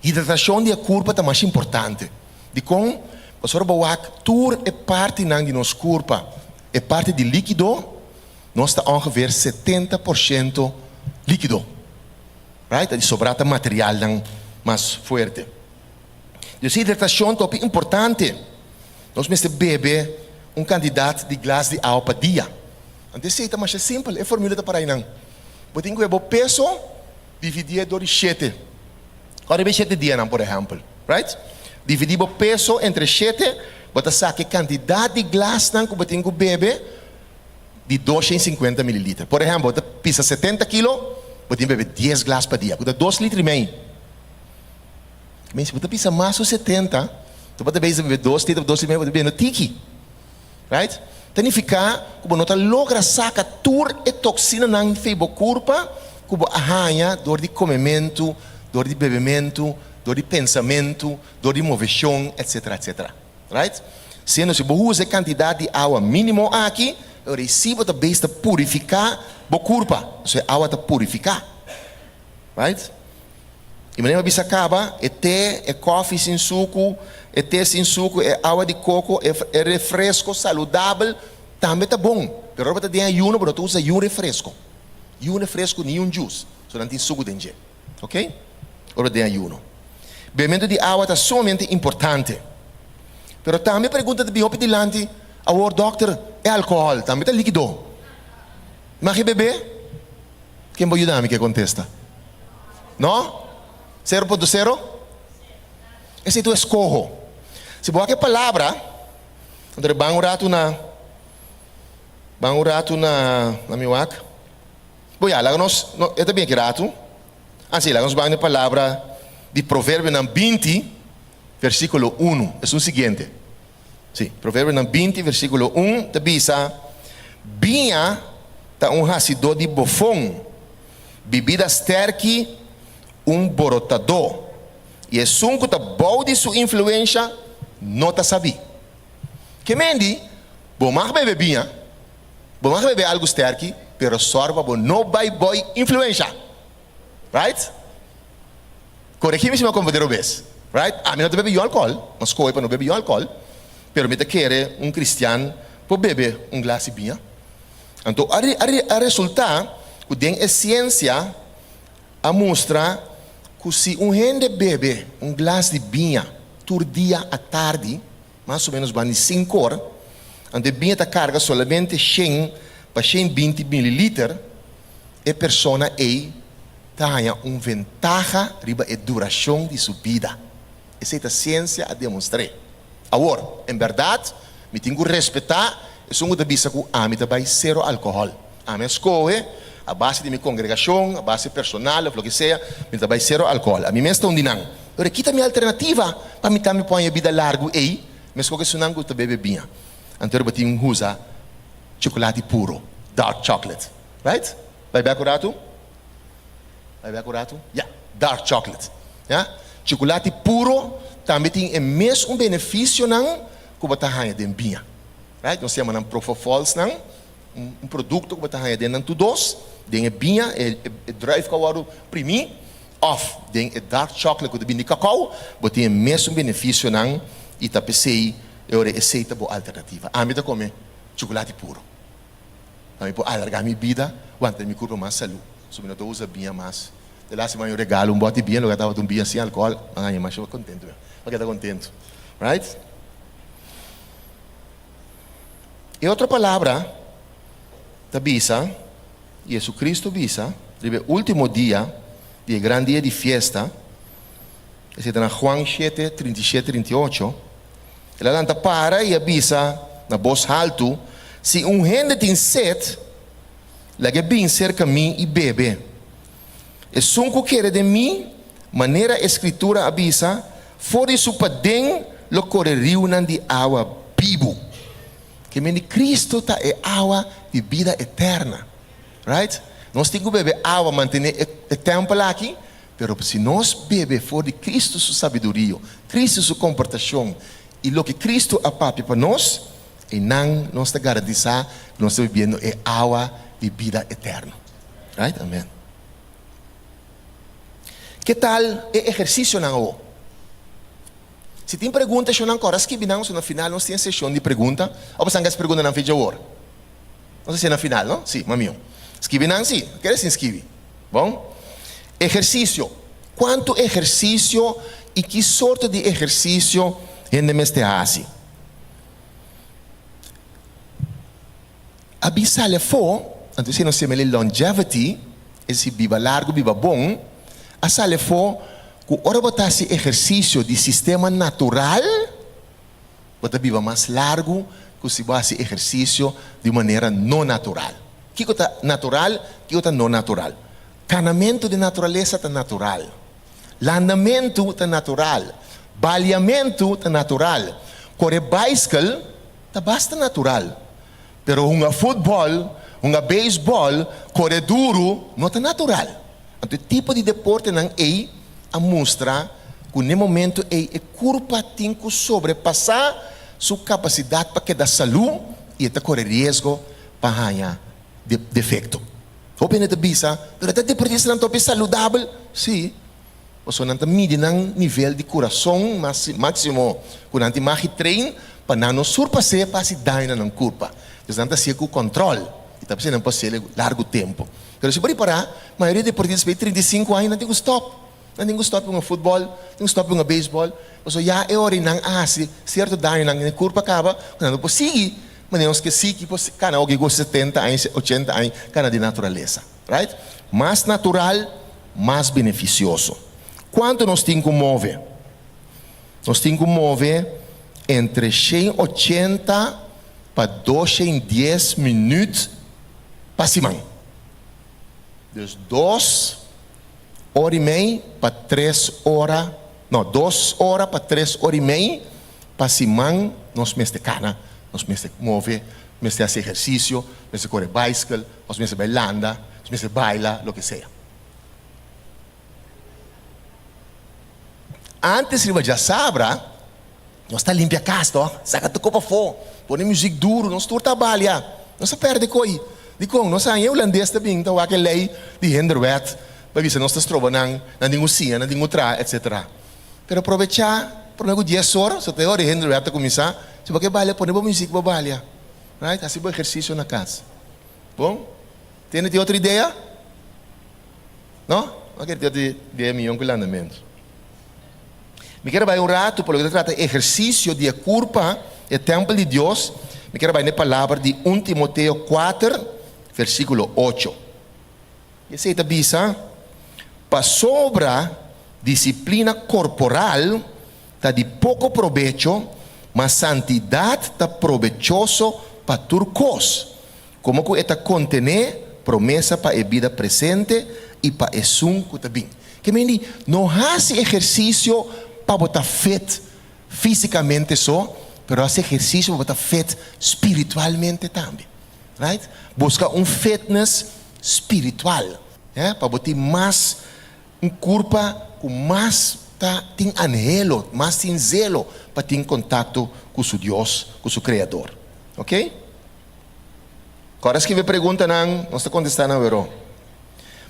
Hidratacion di e curpa ta mas importante. Dicon? Pasobra bo wak tur e partinan di nos curpa, e parti di likido, nos ta ongeveer 70% likido. Right? Ta di sobra ta materialnan mas fuerte. Dus hidratacion ta hopi importante. Nos mester bebe un cantidad di glas di awa pa dia. Anto esey ta masha simpel, e formula ta para eynan. Bo tin cu bebe bo peso Dividié dor di shete. Ora riba e shete dianan, por ehèmpel, right? Dividí bo peso entre shete, bo ta saka e kantidat di glasnan ku bo tin ku bebe di 250 mililiter. Por ehèmpel, bo ta pisa 70 kilo, bo tin bebe dies glas pa dia, ku ta dos liter i mei. Si bo ta pisa mas ku 70, bo ta bebe 2 liter, 2 liter i mei, bo ta bebe no tiki. Right? Ta nifiká ku bo no ta logra saka tur e toksinanan fei bo kurpa ku bo a haña dor di komementu, dor di bebementu, dor di pensamentu, dor di moveshon, etsetera, etsetera. Right? Siendo si bo usa e kantidat di awa mínimo aki, e ora ei sí bo ta beis ta purifiká bo kurpa. Pasobra e awa ta purifiká. Right? I manera mi a bisa kaba, e te, e kòfi sin suku, e te sin suku, e awa di koko, e e refresko saludabel tambe ta bon. Pero ora bo ta den ayuno bo no ta usa yun refresko. Yun refresko ni yun djus, so nan tin suku den dje. Ok? Ora bo ta den ayuno. Bebementu di awa ta sumamente importante. Pero tambe pregunta ta bin hopi dilanti, awor dòkter, e alkohòl tambe ta likido? Mag e bebe? Ken bo yuda mi ke kontesta? No? 0.0? Esei tu eskoho. Si bo wak e palabra, anto e ban un ratu na, ban un ratu na, na mi wak. Bo ya, laga nos, no, e ta bin aki ratu. Ah, si, laga nos ban na e palabra di Proverbionan 20, versíkulo 1, esun siguiente. Sí, Proverbionan 20, versíkulo 1 ta bisa, Biña ta un hasidó di bofon, bibida stèrki un borotadó, i esun ku ta bou di su influensha no ta sabí. Ke men di, Bo mag bebe biña, bo mag bebe algu stèrki, pero sòru pa bo no bai bou influensha. Right? Koregí mi si mi a komprendé robes. Right? Ami no ta bebe yu alkohòl, mi a skohe pa no bebe yu alkohòl, pero mi ta kere un kristian por bebe un glas di biña. Anto a a resultá ku den e siensia a mustra ku si un hende bebe un glas di biña tur dia atardi, mas o ménos banda di sinkor, anto e biña ta karga solamente shen pa 120 mililiter, e persona ei ta haña un ventaha riba e durashon di su bida. Esei ta siensia a demostr'é. Awor, en bèrdat, mi tin ku respetá esun ku ta bisa ku ami ta bai sero alkohòl. Ami a skohe, a base di mi kongregashon, a base personal òf loke sea, mi ta bai sero alkohòl. Ami mes ta un di nan. Pero kita mi alternativa pa mi tambe por haña bida largu ei, meskos ku esunnan ku ta bebe biña. Anto riba tin usa chocolate puro, dark chocolate. Right? Bai bek un ratu? Bai bek un ratu? Ya, dark chocolate. Ya, chocolate puro tambe tin e mes un beneficionan cu bo ta haña den biña. Right? Nos yama nan profofolsnan, un producto cu bo ta haña den nan tur dos, den e biña, e e druif cu a wordo primi, of den e dark chocolate cu ta bini di cacao, bo tin e mes un beneficionan y ta p'esey e ora esey ta bo alternativa. Ami ta come chocolate puro. Pa mi por alargá mi bida, wanta mi kurpa mas salú. So mi no ta usa biña mas. De laatste man yo regalo un bòt di biña, loke tabata un biña sin alkohòl, mi a haña masha kontentu. Mi a keda kontentu. Right? E otro palabra ta bisa, JesuCristo bisa, riba e último dia di e gran dia di fiesta, esei ta na Juan shete, 37, 38, El a lanta para i a bisa na bos haltu, Si un hende tin set, lag'é bin serka mi i bebe. Esun ku kere den mi, manera e Skritura a bisa, for di su paden lo kore riunan di awa bibu. Ke men di Kristu ta e awa di bida eterna. Right? Nos tin ku bebe awa mantené e tèmpel aki, Pero si nos bebe for di Cristo su sabidurio, Cristo su comportacion y loke Cristo a papia pa nos, eynan nos ta garantisa cu nos ta bibiendo e awa di bida eterno. Right? Amen. Ke tal e ehercicionan awo? Si tin pregunta shonnan kora skibi nan, so na final nos tin e sesion di pregunta. Of pasan kes preguntanan fecha awor? Nos hacié na final, no? Si, mamiu. Skibi nan si. Kere sin skibi. Bon. Ehersisio. Kuantu ehersisio i ki sorto di ehersisio hende mester hasi? A bin sali afó, anto esei nos yama el longevity, es desir biba largu, biba bon, a sali afó ku ora bo ta hasi ehersisio di sistema natural, Bo ta biba mas largu ku si bo hasi ehersisio di un manera no natural. Kiko ta natural, kiko ta no natural? Kanamentu den naturalesa ta natural. Landamentu ta natural. Baliamentu ta natural. Kore baiskel ta basta natural. Pero hunga futbòl, hunga beisbòl, kore duru, no ta natural. Anto e tipo di deportenan ei a mustra ku n'e momentu ei e kurpa tin ku sobrepasá su kapasidat pa keda salú i e ta kore riesgo pa haña defekto. Hopi hende ta bisa, Pero e ta deportistanan ta hopi saludabel. Sí, pasobra nan ta midi nan nivel di kurason máksimo ku nan tin magi train pa nan no surpas'é pa hasi daño na nan kurpa. Entonces nan ta hasié ku kòntròl i ta p'esei nan por hasié largu tempu. Pero si bo ripará, mayoria di deportista despues di 35 aña nan tin ku stòp. Nan tin ku stòp hunga futbòl, tin ku stòp hunga beisbòl, pasobra ya e ora ei nan a hasi sierto daño nan den e kurpa kaba ku nan no por sigui manera nos ke sigui por kana oki ku 70 aña, 80 aña kana di naturalesa. Right? Mas natural, mas benefisioso. Kuantu nos tin ku move? Nos tin ku move entre 180 pa 210 minüt pa siman. Dus dos ora i mei pa tres ora, no, dos ora pa tres ora i mei pa siman nos mester kana, nos mester move, mester hasi ehersisio, mester kore baiskel, nos mester bai landa, nos mester baila, loke sea. Antes riba djasabra, nos ta limpia kas to, saka tur kop afó, pone muzik duru, nos tur ta balia. Nos a pèrdè koi. Dikon? Nos haña e hulandes ta bin ta wak e lei di hinderwet pa bisa nos ta stroba nan, nan tin ku siña, nan tin ku traha, etsetera. Pero probechá promé ku dies or, so ta e ora e hinderwet ta kuminsá, si bo ke balia pone bo muzik bo balia. Right? Hasi bo ehersisio na kas. Bon? Tene tin otro idea? No? No kier tin otro idea mihó ku landamentu. Mi kier a bai un ratu pa loke ta trata ehersisio di e kurpa, e tèmpel di Dios. Mi kier a bai na e palabra di un Timoteo kuater, versíkulo ocho. Esei ta bisa, Pasobra disiplina korporal ta di poko probecho, ma santidat ta probechoso pa tur kos, komo ku e ta kontené promesa pa e bida presente i pa esun ku ta bin. Ke men di, no hasi ehersisio pa bo ta fit físikamente so, pero hasi ehersisio pa bo ta fit spiritualmente tambe. Right? Buska un fitness spiritual, eh, pa bo tin mas un kurpa ku mas ta tin anhelo, mas tin zelo pa tin kontakto ku su Dios, ku su Kreador. Ok? Kòrda skibi e preguntanan, nos ta kontestá nan wero.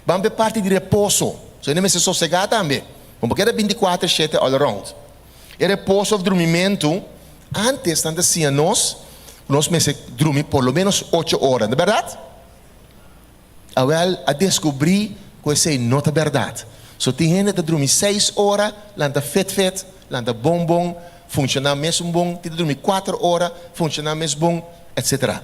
Ban pa e parti di reposo. So hende mester sosegá tambe. Bo por keda 24 shete all around. E reposo òf drumimentu, antes nan ta siña nos ku nos mester drumi por lo ménos ocho ora, no ta bèrdat? Awèl, a deskubrí ku esei no ta bèrdat. So tin hende ta drumi seis ora, lanta fet fet, lanta bon bon, funshoná mesun bon, tin ta drumi kuater ora, funshoná mes bon, etsetera.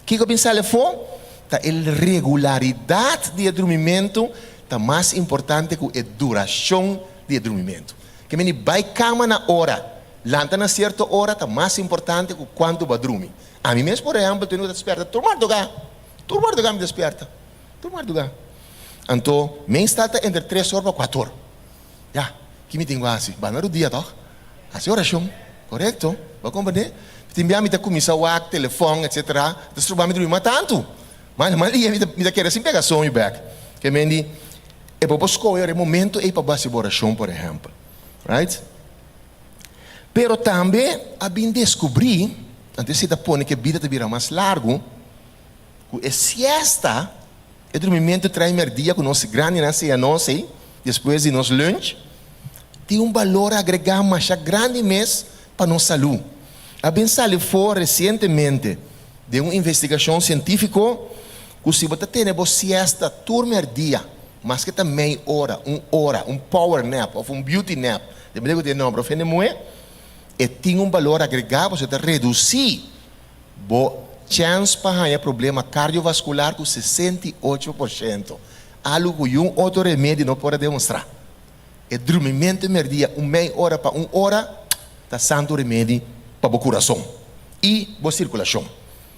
Kiko a bin sali afó? Ta e regularidat di e drumimentu ta mas importante ku e durashon di e drumimentu. Ke meni bai kama na ora, lanta na sierto ora ta mas importante ku kuantu bo a drumi. Ami mes por ehèmpel tene ku ta spièrta tur mardugá, tur mardugá mi ta spièrta, tur mardugá. Anto meestal ta entre tres or pa kuater or. Ya, ki mi tin ku hasi? Banda rudia tòg? Hasi orashon, korekto, bo a komprendé? Tin bia mi ta kuminsá wak telefòn etsetera, ta stroba mi drumi mas tantu. Mas mas dia mi ta kere sin pega soño bèk. Ke meni E bo por skohe ora e momento ei pa bo hasi bo orashon, por ehèmpel. Right? Pero tambe a bin deskubrí, anto esei ta pone ku e bida ta bira mas largu, ku e siesta, e drumimentu trai mèrdia ku nos grandinan a siña nos ei, despues di nos lunch, tin un balor agregá masha grandi mes pa nos salú. A bin sali for resientemente den un investigashon sientífiko Ku si bo ta tene bo siesta tur merdia, maske ta mei ora, un ora, un power nap òf un beauty nap, depende ku tin e nòmber òf hende muhé, e tin un balor agregá pasobra e ta redusí bo chèns pa haña problema kardiovaskular ku 68%, algu ku yun otro remedi no por a demostrá. E drumimentu merdia un mei ora pa un ora ta santu remedi pa bo kurason i bo sirkulashon.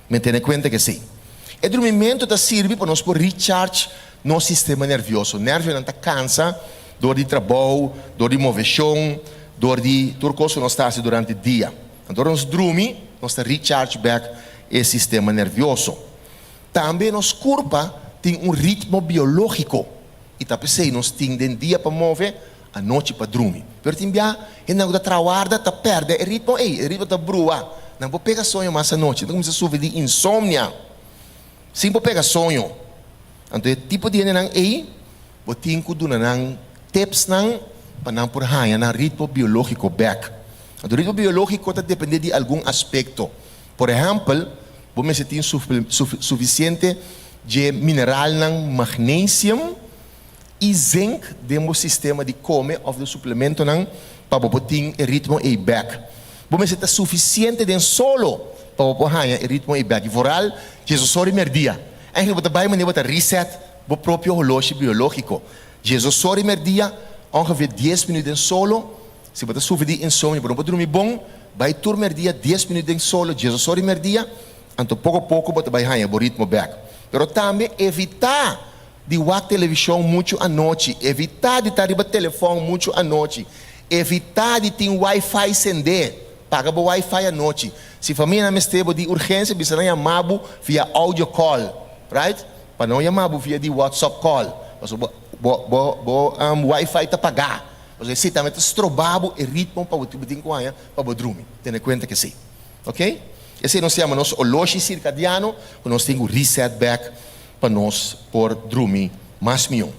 Men tene kuenta ke si. E drumimentu ta sirbi pa nos por recharge nos sistema nervioso. Nervionan ta kansa dor di trabou, dor di moveshon, dor di tur kos ku nos ta hasi durante dia. Anto ora nos drumi, nos ta recharge bek e sistema nervioso. Tambe nos kurpa tin un ritmo biológiko i ta p'esei nos tin den dia pa move, anochi pa drumi. Pero tin bia hendenan ku ta traha warda ta pèrdè e ritmo ei, e ritmo ta brua. Nan por pega soño mas anochi, nan ta kuminsá sufri di insomnia sin por pega soño. Anto e tipo di hendenan ei bo tin ku duna nan tipsnan pa nan por haña nan ritmo biológiko bèk. Anto ritmo biológiko ta dependé di algun aspekto. Por ehèmpel, bo mester tin sufisiente dje mineralnan magnesium i zinc den bo sistema di kome òf den suplementonan pa bo por tin e ritmo ei bèk. Bo mester ta sufisiente den solo pa bo por haña e ritmo ei bèk, i vooral djesosor i mèrdia. Eigenlijk bo ta bai manera bo ta reset bo propio holoshi biológiko. Djesosor i mèrdia, ongeveer dies minüt den solo. Si bo ta sufri di insomnio, bo no por drumi bon, bai tur merdia dies minüt den solo, diesos ora di merdia, anto poko poko bo ta bai haña bo ritmo bèk. Pero tambe evitá di wak televishon muchu anochi, evitá di ta riba telefòn muchu anochi, evitá di tin wifi sendé, paga bo wifi anochi. Si famianan mester bo di urgensia, bisa nan yama bo via audio call, right? Pa no yama bo via di whatsapp call, pasobra bo bo bo wifi ta pagá. Pasobra esei tambe ta stroba bo e ritmo pa bo tin ku haña pa bo drumi. Tene kuenta ku esei. Ok? Esei nos yama nos oloshi sirkadiano ku nos tin ku reset bèk pa nos por drumi mas mihó.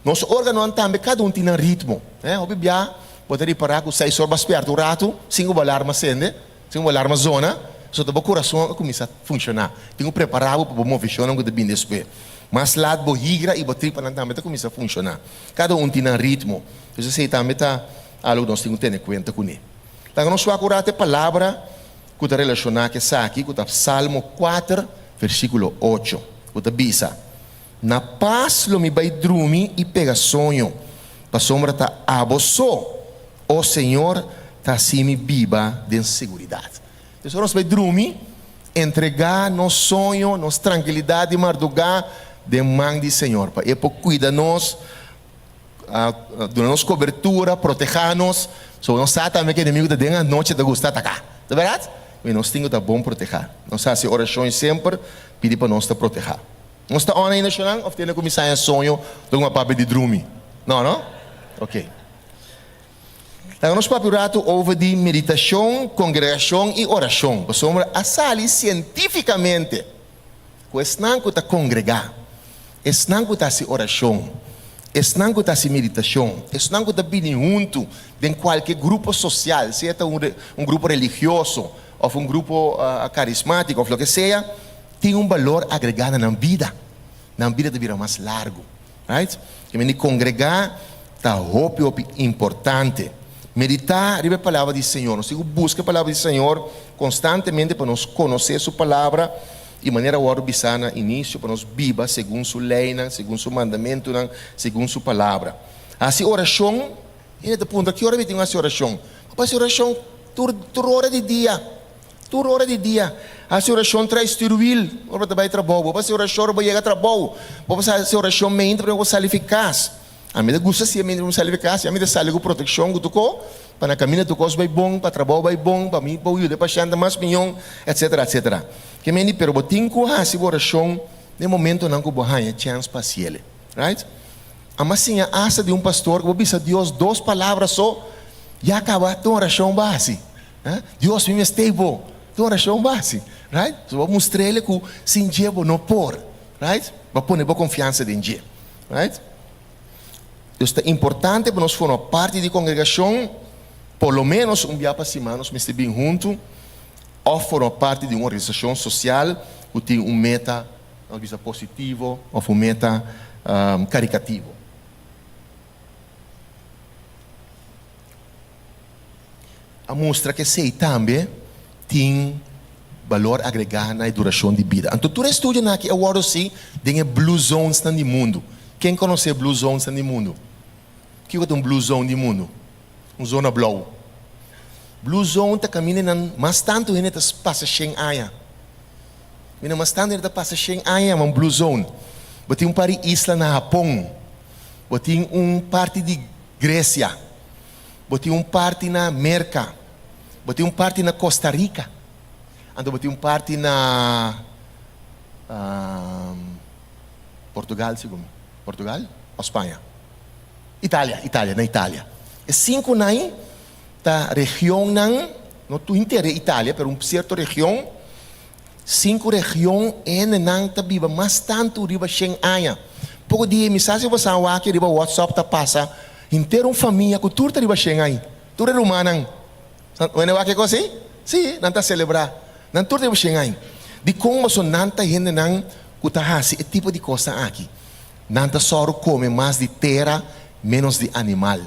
Nos órganonan tambe kada un tin nan ritmo. Hopi bia bo ta ripará ku seis or bo a spièrta un ratu sin ku bo alarma sende, sin ku bo alarma zona, pasobra bo kurason a kuminsá funshoná. Tin ku prepará bo pa bo moveshonnan ku ta bini despues. Mas lat bo higra i bo tripanan tambe ta kuminsá funshoná. Kada un tin nan ritmo. Dus esei tambe ta algu ku nos tin ku tene kuenta kuné. Laga nos wak un ratu e palabra ku ta relashoná ku esaki, ku ta Salmo kuater, versíkulo ocho, ku ta bisa, Na pas lo mi bai drumi i pega soño, pasobra ta abo so, o Señor, ta hasi mi biba den seguridat. Dus ora nos bai drumi, entregá nos soño, nos trankilidat di mardugá den man di Señor, pa E por kuida nos, duna nos kobertura, protehá nos. So nos sa tambe ku enemigu ta den anochi ta gusta ataká. Ta bèrdat? I nos tin ku ta bon protehá. Nos hasi orashon semper pidi pa nos ta protehá. Nos ta on ainda shonnan òf tene kuminsá haña soño dor ku papia di drumi? No, no? Oke. Laga nos papia un ratu over di meditashon, kongregashon i orashon, pasobra a sali sientífikamente ku esnan ku ta kongregá, esnan ku ta hasi orashon, esnan ku ta hasi meditashon, esnan ku ta bini huntu den kualke grupo sosial, sea ta un grupo religioso òf un grupo karismátiko òf loke sea, tin un balor agregá na nan bida. Nan bida ta bira mas largu. Right? Ke mende kongregá ta hopi hopi importante. Meditá riba e palabra di Señor. Nos tin ku buska e palabra di Señor konstantemente pa nos konosé Su palabra i manera a wòrdu bisá na inisio pa nos biba segun Su leinan, segun Su mandamentunan, segun Su palabra. Hasi orashon. Hende ta puntra, Ki ora mi tin ku hasi orashon? Bo por hasi orashon tur tur ora di dia. Tur ora di dia, hasi orashon trae stuurwiel ora bo ta bai trabou. Bo por hasi orashon ora bo yega trabou. Bo por hasi orashon meinta prome ku bo sali fi kas. Ami ta gusta hasi e meinta prome ku sali fi kas. Ami ta sali ku protekshon ku tur ko, pa na kaminda tur kos bai bon, pa trabou bai bon, pa mi por yuda e pashènt mas mion, etsetera, etsetera. Ke mindi, pero bo tin ku hasi bo orashon den momentonan ku bo haña chèns pa hasiel. Right? Ami a siña asta di un pastor ku bo bisa Dios dos palabra so, ya kaba tur orashon bo a hasi. Dios mi mester bo. Ta un orashon basi, right? So bo mustr'el ku sin dje bo no por, right? Bo a pone bo konfiansa den dje, right? Dus ta importante pa nos forma parti di kongregashon, por lo ménos un bia pa siman nos mester bin huntu òf forma parti di un organisashon sosial ku tin un meta, nos bisa positivo òf un meta karikativo. A mustra ku esei tambe tin balor agregá na e durashon di bida. Anto tur e estudionan aki a wòrdu hasi den e blue zonesnan di mundu. Ken konosé blue zonesnan di mundu? Kiko ta un blue zone di mundu? Un zona blou. Blue zone ta kaminda nan mas tantu hende ta pasa shen aña. Kaminda mas tantu hende ta pasa shen aña yama un blue zone. Bo tin un par di isla na Hapon. Bo tin un parti di Gresia. Bo tin un parti na Merka. Bo tin un parti na Costa Rica. Anto bo tin un parti na Portugal segun mi. Portugal of Spaña? Italia, Italia, na Italia. E sinkunan ei ta regionnan, no tur henter e Italia, pero un sierto region, sinku region hendenan ta biba mas tantu riba shen aña. Poko dia mi sa si bo sa wak riba WhatsApp ta pasa henter un famia ku tur ta riba shen aña, tur e rumannan. Wende wak e kos ei? Sí, nan ta selebrá. Nan tur ta riba shen aña. Dikon pasobra nan ta hendenan ku ta hasi e tipo di kosnan aki? Nan ta sòru kome mas di tera, ménos di animal.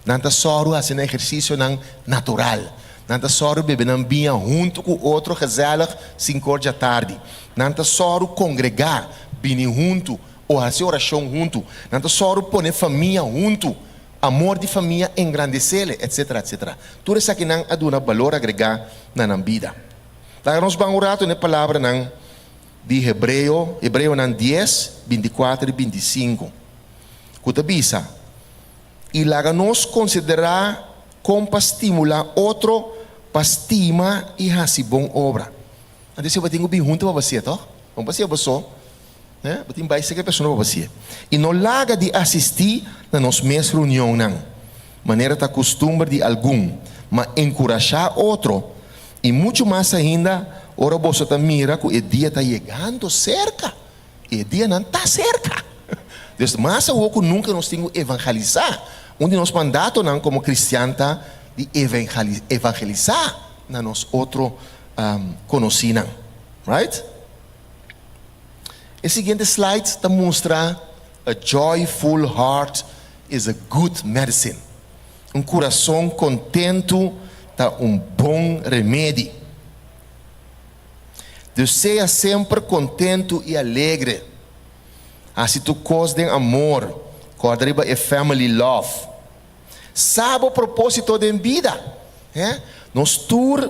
Nan ta sòru hasi nan ehersisionan natural. Nan ta sòru bebe nan biña huntu ku otro gezellig sinkor djatardi. Nan ta sòru kongregá, bini huntu o hasi orashon huntu. Nan ta sòru pone famia huntu, amor di famia engrandesele, etsetera, etsetera. Tur esakinan a duna balor agregá na nan bida. Laga nos ban un ratu na e palabranan di Hebreo, Hebreonan dies, bintikuater i bintisinku, ku ta bisa, I laga nos konsiderá kon pa stimulá otro pa stima i hasi bon obra. Anto esei bo tin ku bin huntu pa bo hasié, tòg? No pa hasié bo so, eh? Bo tin bai serka e persona pa bo hasié. I no laga di asistí na nos mes reunionnan, manera ta kustumber di algun, ma enkurashá otro, I muchu mas ainda ora boso ta mira ku e dia ta yegando serka. E dianan ta serka. Dus mas awor ku nunka nos tin ku evangelisá. Un di nos mandatonan komo kristian ta di evangelisá na nos otro konosínan. Right? E siguiente slide ta mustra A joyful heart is a good medicine. Un kurason kontentu ta un bon remedi. Dus sea semper kontentu i alegre. Hasi tur kos den amor. Kòrda riba e family love. Sa bo propósito den bida. He? Nos tur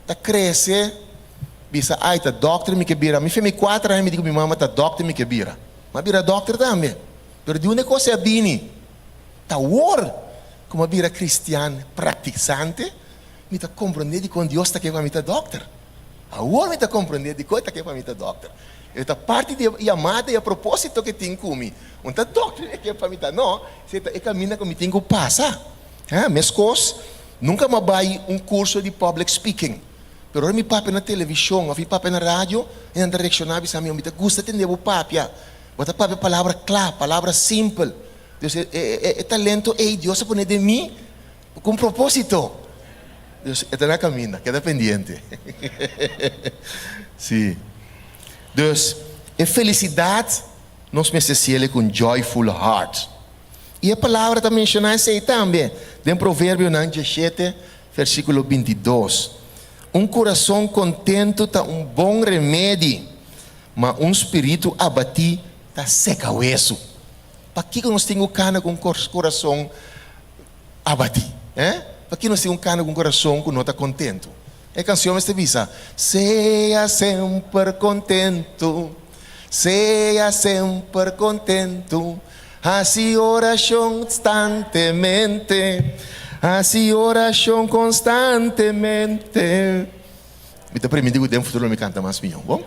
ta krese bisa ai ta dòkter mi ke bira. Mi fe mi kuater aña mi di ku mi mama ta dòkter mi ke bira. Mi a bira dòkter tambe. Pero di unda e kos ei a bini? Ta awor ku mi a bira kristian praktisante, mi ta komprondé dikon Dios ta ke pa mi ta dòkter. Awor mi ta komprondé dikon e ta ke pa mi ta dòkter. E ta parti di e yamada i e propósito ku e tin ku mi. Un ta dòkter e ke pa mi ta? No, esei ta e kaminda ku mi tin ku pasa. Ha, meskos, nunka mi a bai un kurso di public speaking, pero ora mi papia na televishon òf mi papia na radio, e nan ta reakshoná bisa mi, Mi ta gusta tende bo papia. Bo ta papia palabra kla, palabra simpel. Dios, e, e, e talento ei Dios a pone den mi ku un propósito. Dios, e ta na kaminda, keda pendiente. Sí. Dus, e felisidat nos mester siele ku un joyful heart. I e palabra ta menshoná esei tambe den Proverbionan dieshete, versíkulo bintidos. Un kurason kontentu ta un bon remedi, ma un spiritu abatí ta seka wesu. Pakiko nos tin ku kana ku un kurason abatí? Eh? Pakiko nos tin ku kana ku un kurason ku no ta kontentu? E kansion mester bisa, Sea semper kontentu, sea semper kontentu, hasi orashon konstantemente, hasi orashon konstantemente. Mi ta primintí ku den futuro lo mi kanta mas mihó, bon?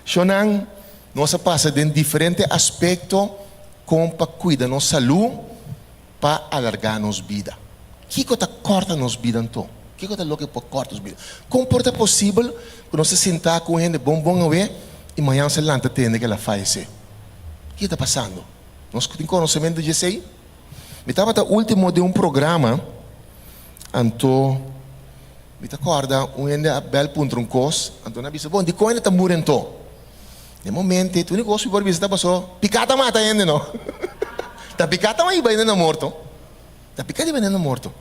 Shonnan, nos a pasa den diferente aspekto kon pa kuida nos salú pa alargá nos bida. Kiko ta kòrta nos bida anto? Kiko ta loke por kòrta nos bida? Kon por ta posibel ku nos ta sintá ku un hende bon bon awe i mañan nos ta lanta tende ku el a fayesé? Kiko ta pasando? Nos tin konosementu di esei? Mi tabata último den un programa, anto mi ta kòrda un hende a bèl puntra un kos, anto nan a bisa, Bon, dikon hende ta muri anto? Den momento ei, tur úniko kos mi por bisa ta pasó, piká ta mata hende no. Ta piká ta hiba hende na morto. Ta piká ta hiba hende na morto.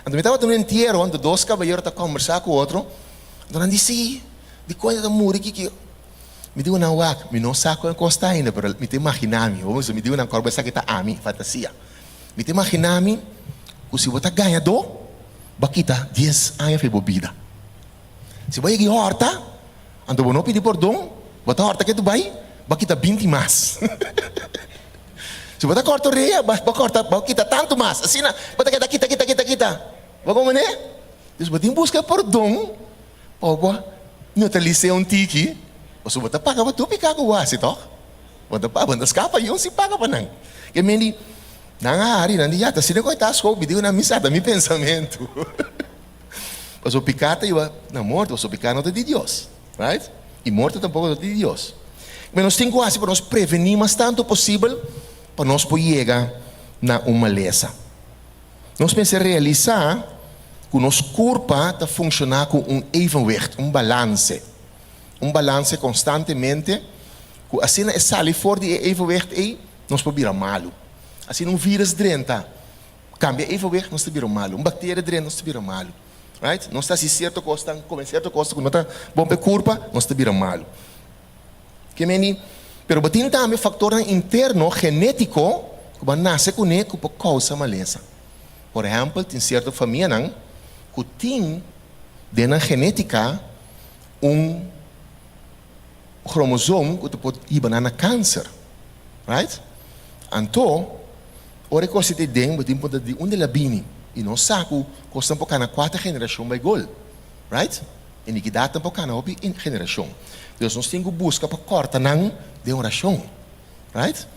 Anto mi tabata un entiero, anto dos kabayero ta kòmbersá ku otro, anto nan di, Sí, dikon hende ta muri kiki? Mi di ku nan, Wak, mi no sa kon e kos ta ainda, pero mi ta imaginá mi. Bo mi di ku nan, Kòrda bo esaki ta ami, fantasia. Mi ta imaginá mi ku si bo ta gañadó, bo a kita dies aña for bo bida. Si bo a yega i hòrta, anto bo no pidi pordon, bo ta hòrta ke tu bai, bo a kita binti mas. Si bo ta kòrta orea, bo a kòrta, bo a kita tantu mas. Asina bo ta keda kita, kita, kita, kita. Bo komprendé? Dus bo tin buska pordon. Pa bo neutralis'é un tiki, pasobra bo ta paga pa tur piká ku bo hasi, tòg? Bo ta paga, bo no ta skapa yu si paga pa nan. Ke men di, nan a hari, nan di, ya, ta asina ku e ta skopi. Digo nan, mi sa, ta mi pensamentu. Pasobra piká ta yuda na morto, pasobra piká no ta di Dios, right? I morto tampoko no ta di Dios. Men nos tin ku hasi pa nos prevení mas tantu posibel pa nos por yega na un malesa. Nos mester realisá ku nos kurpa ta funshoná ku un evenwicht, un balanse. Un balanse konstantemente ku asina e sali for di e evenwicht ei, nos por bira malu. Asina un vírus drenta, kambia evenwicht, nos ta bira malu. Un bakteria drenta, nos ta bira malu. Right? Nos ta hasi sierto kosnan, kome sierto kosnan ku no ta bon pa e kurpa, nos ta bira malu. Ke meni, pero bo tin tambe faktornan interno genétiko ku bo a nase kuné ku por kousa malesa. Por ehèmpel, tin sierto famianan ku tin den nan genétika un kromosoom ku ta por hiba nan na kanser, right? Anto, ora e kos ta den, bo tin puntra di unda el a bini, i nos sa ku kosnan por kana kuater generashon bai gol, right? Inikidatnan por kana hopi generashon. Dus nos tin ku buska pa kòrta nan den orashon. Right?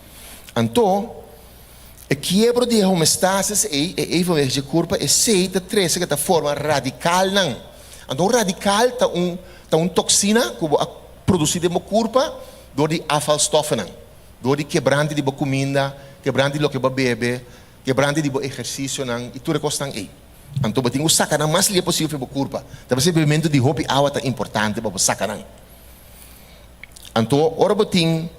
Anto, e kiebro di e homestasis ei, e evenwicht dje kurpa, esei ta trese ku ta forma radikalnan. Anto un radikal ta un ta un toksina ku bo a produsí den bo kurpa dor di afvalstoffenan, dor di kebrante di bo kuminda, kebrante di loke bo a bebe, kebrante di bo ehersisionan i tur e kosnan ei. Anto bo tin ku saka nan mas lia posibel for bo kurpa. Ta p'esei bebementu di hopi awa ta importante pa bo saka nan. Anto ora bo tin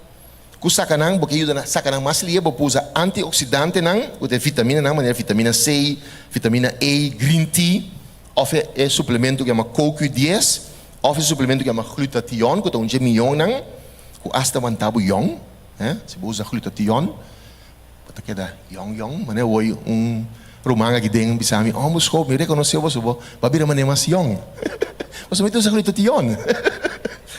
ku saka nan, bo ke yuda nan saka nan mas lia, bo por usa antioksidantenan ku ta e vitaminanan manera vitamina C, vitamina E, green tea òf e suplemento ku yama CoQ10 òf e suplemento ku yama glutathion ku ta un dje mionnan ku asta wanta bo yòn, si bo usa glutathion. Bo ta keda yong yong, manera hoy un ruman aki den bisa mi, Oh, Boskop, mi rekonosé bo, so bo a bira manera mas yong. Pasobra mi ta usa glutatión.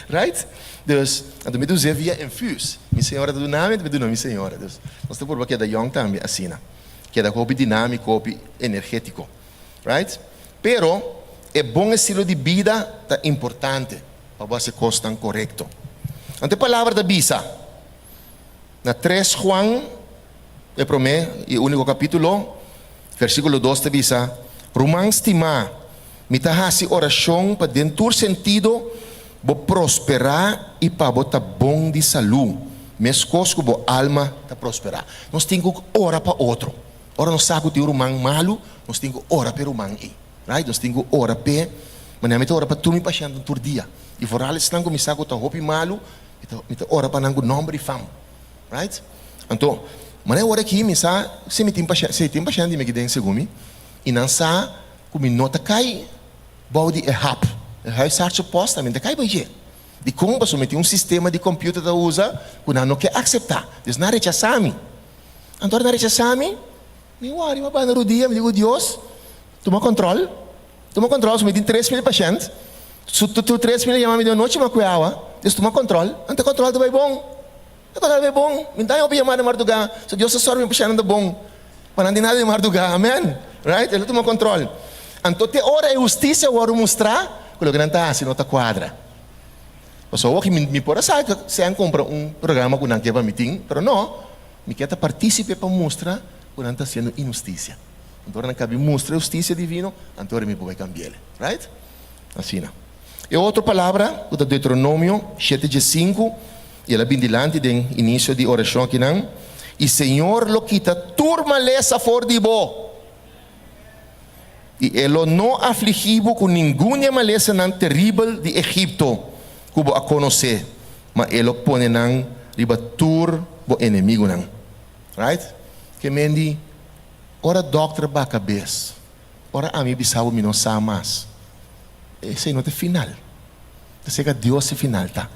Right? Dus, anto mi ta us'é via infuus. Mi señora ta duna mi, anto mi ta duna mi señora. Dus, nos ta purba keda yong tambe asina. Keda hopi dinámiko, hopi energétiko. Right? Pero, e bon estilo di bida ta importante pa bo hasi kosnan korekto. Anto e palabra ta bisa. Na Tres Juan, e promé i úniko kapítulo, versíkulo dos ta bisa, Ruman stimá, mi ta hasi orashon pa den tur sentido bo prosperá i pa bo ta bon di salú, meskos ku bo alma ta prosperá. Nos tin ku ora pa otro. Ora nos sa ku tin un ruman malu, nos tin ku ora pa e ruman ei. Right? Nos tin ku ora p'e. Manera mi ta ora pa tur mi pashèntnan tur dia. I foral esnan ku mi sa ku ta hopi malu, Mi ta mi ta ora pa nan ku nòmber di fam. Right? Anto, manera ora aki mi sa si mi tin pashènt, si tin pashènt di mi aki den segun mi, i nan sa ku mi no ta kai bou di e hap, e huisartsenpost, mi no ta kai bou dje. Dikon? Pasobra mi tin un sistema di kòmpiuter ta usa ku nan no ke akseptá. Dus nan rechasá mi. Anto ora nan rechasá mi, mi wòri, mi a banda rudia, mi di ku Dios, tuma kòntròl. Tuma control, su mi tin 3000 pashent, su tur 3000 a yama mi den anochi mi a kue awa, dus tuma control, anto e control ta bai bon, e control ta bai bon, mi ta hopi yama den marduga, so Dios ta sòru mi pashentnan ta bon, pa nan tin nada den marduga, amen, right, el a tuma control, anto te ora e hustisia wòrdu mustrá ku loke nan ta hasi no ta kuadra, pasobra awor mi por a sa ku sean kumpra un programa ku nan ke pa mi tin, pero no, mi ke ta partisipe pa mustra ku nan ta hasiendo inhustisia. Anto ora nan kabi mustra e hustisia divino, anto ora mi por bai kambi'el. Right? Asina. E otro palabra ku ta Deuteronomio shete diesinku, i el a bin dilanti den inisio di orashon akinan, I Señor lo kita tur malesa for di bo, i E lo no afligí bo ku ningun di e malesanan teribel di Egipto ku bo a konosé, ma E lo pone nan riba tur bo enemigunan. Right? Ke men di. Ora dòkter baka bes, ora ami bisa bo mi no sa mas, esei no ta e final. Ta serka Dios e final ta.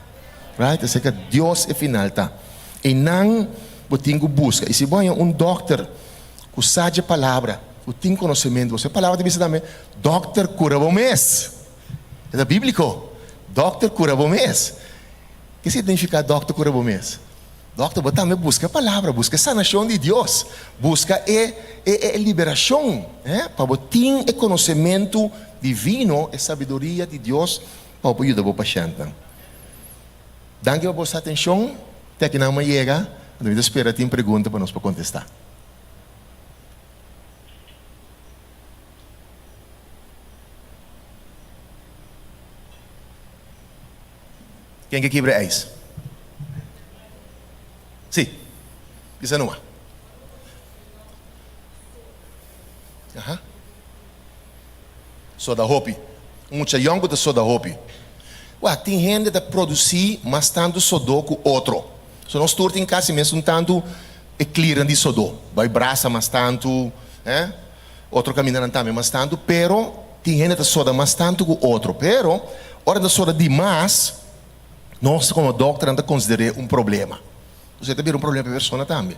Right? Ta serka Dios e final ta. Einan bo tin ku buska. I si bo haña un dòkter ku sa dje palabra, ku tin konosementu, pasobra e palabra ta bisa tambe, Dòkter kura bo mes. E ta bíbliko. Dòkter kura bo mes. Ke signifiká dòkter kura bo mes? Dòkter, bo tambe buska e palabra, buska e sanashon di Dios, buska e e liberashon, pa bo tin e konosementu divino, e sabiduria di Dios pa bo por yuda bo pashèntnan. Danki pa boso atenshon. Te aki nan a yega, anto mi ta spera tin pregunta pa nos por kontestá. Ken ke kibra e ijs? Sí. Bisa numa. Aha. Soda hopi. Un mucha yòn ku ta soda hopi. Wak, tin hende ta produsí mas tantu sodó ku otro. So nos tur tin kasi mesun tantu e klirnan di sodó. Bai brasa mas tantu, eh, otro kamindanan tambe mas tantu, pero tin hende ta soda mas tantu ku otro. Pero ora nan ta soda dimas, nos komo dòkternan ta konsider'é un problema. Entonces e ta bira un problema pa e persona tambe.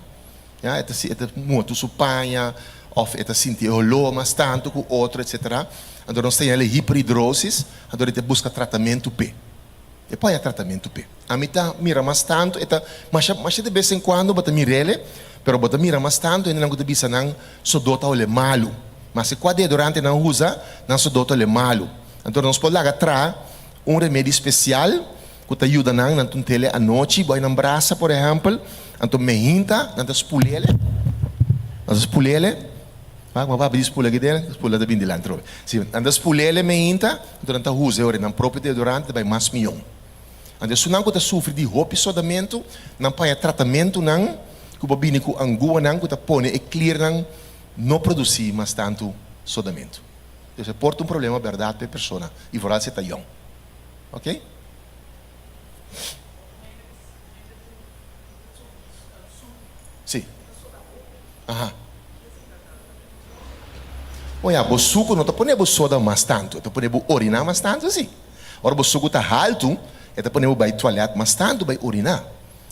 Ya, e ta e ta muha tur su paña òf e ta sinti e holó mas tantu ku otro etsetera. Anto nos ta yama el hiperhidrosis, anto e ta buska tratamentu p'e. E por haya tratamentu p'e. Ami ta mira mas tantu, e ta masha masha de bes en kuando bo ta mir'el, pero bo ta mira mas tantu hendenan ku ta bisa nan sodó ta hole malu. Mas e kua deodorante nan usa, nan sodó ta hole malu. Anto nos por laga traha un remedi spesial ku ta yuda nan, nan tunt'el anochi, bo nan brasa por ehèmpel, anto mehinta nan ta spul'el, nan ta spul'el, wak mi papia di spula aki den, spula ta bin dilanti atrobe, si nan ta spul'el mehinta, anto nan ta usa e ora nan propio deodorante ta bai mas mion. Anto esunnan ku ta sufri di hopi sodamentu, nan paña tratamentunan ku por bini ku anguanan ku ta pone e kliernan no produsí mas tantu sodamentu. Entonces e por ta un problema bèrdat pa e persona i foral si e ta yòn. Ok. Sí. Aha. O ya, bo suku no ta pone bo soda mas tantu, e ta pone bo oriná mas tantu, sí. Ora bo suku ta haltu, e ta pone bo bai tualèt mas tantu bai oriná.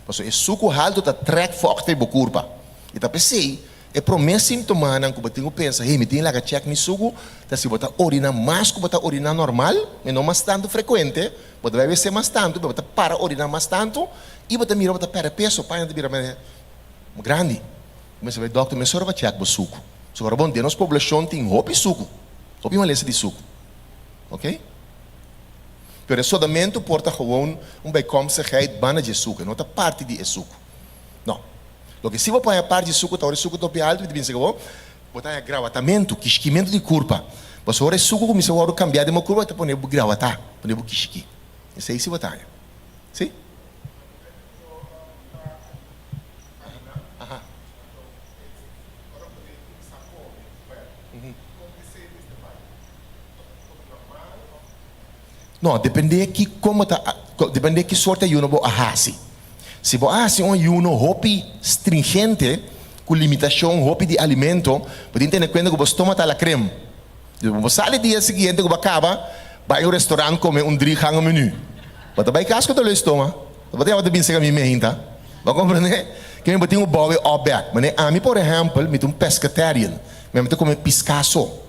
Pasobra e suku haltu ta trèk vògt ei bo kurpa. I ta p'esei E promé sintomanan ku bo tin ku pensa, hey, mi tin laga chèk mi sugu, ta si bo ta oriná mas ku bo ta oriná normal, i no mas tantu frekuente, bo ta bai wc mas tantu, pero bo ta para oriná mas tantu, i bo ta mira bo ta pèrdè peso, paña ta bira manera grandi. Bo mester bai dòkter mesora pa chèk bo suku. So ora bon, den nos poblashon tin hopi suku, hopi malesa di suku. Oke? Pero e sodamentu por ta gewoon un bijkomstigheid banda dje suku, e no ta parti di e suku. No. Loke si bo paña par di suku ta ora e suku ta hopi altu, mi ta bisa ku bo, bo ta haña grawatamentu, kishkimentu di kurpa. Pasobra ora e suku kuminsá wòrdu kambiá den bo kurpa, e ta pone bo grawatá, pone bo kishki. Esei si bo ta haña. Si? No, dependé ki kon bo ta, dependé ki sorti ayuno bo a hasi. Si bo a hasi un ayuno hopi stringente, ku limitashon hopi di alimento, bo tin tene kuenta ku bo stoma ta la krem. Dus bo sali dia siguiente ku bo a kaba, bai un restorant kome un dri gangen menu. Bo ta bai kas ku doló di stoma. Bo ta yama ta bin sega mi meinta. Bo a komprende? Ke mi bo tin ku bou e òp bèk. Manera ami por ehèmpel, mi ta un pescatarian. Mi ami ta kome piská so.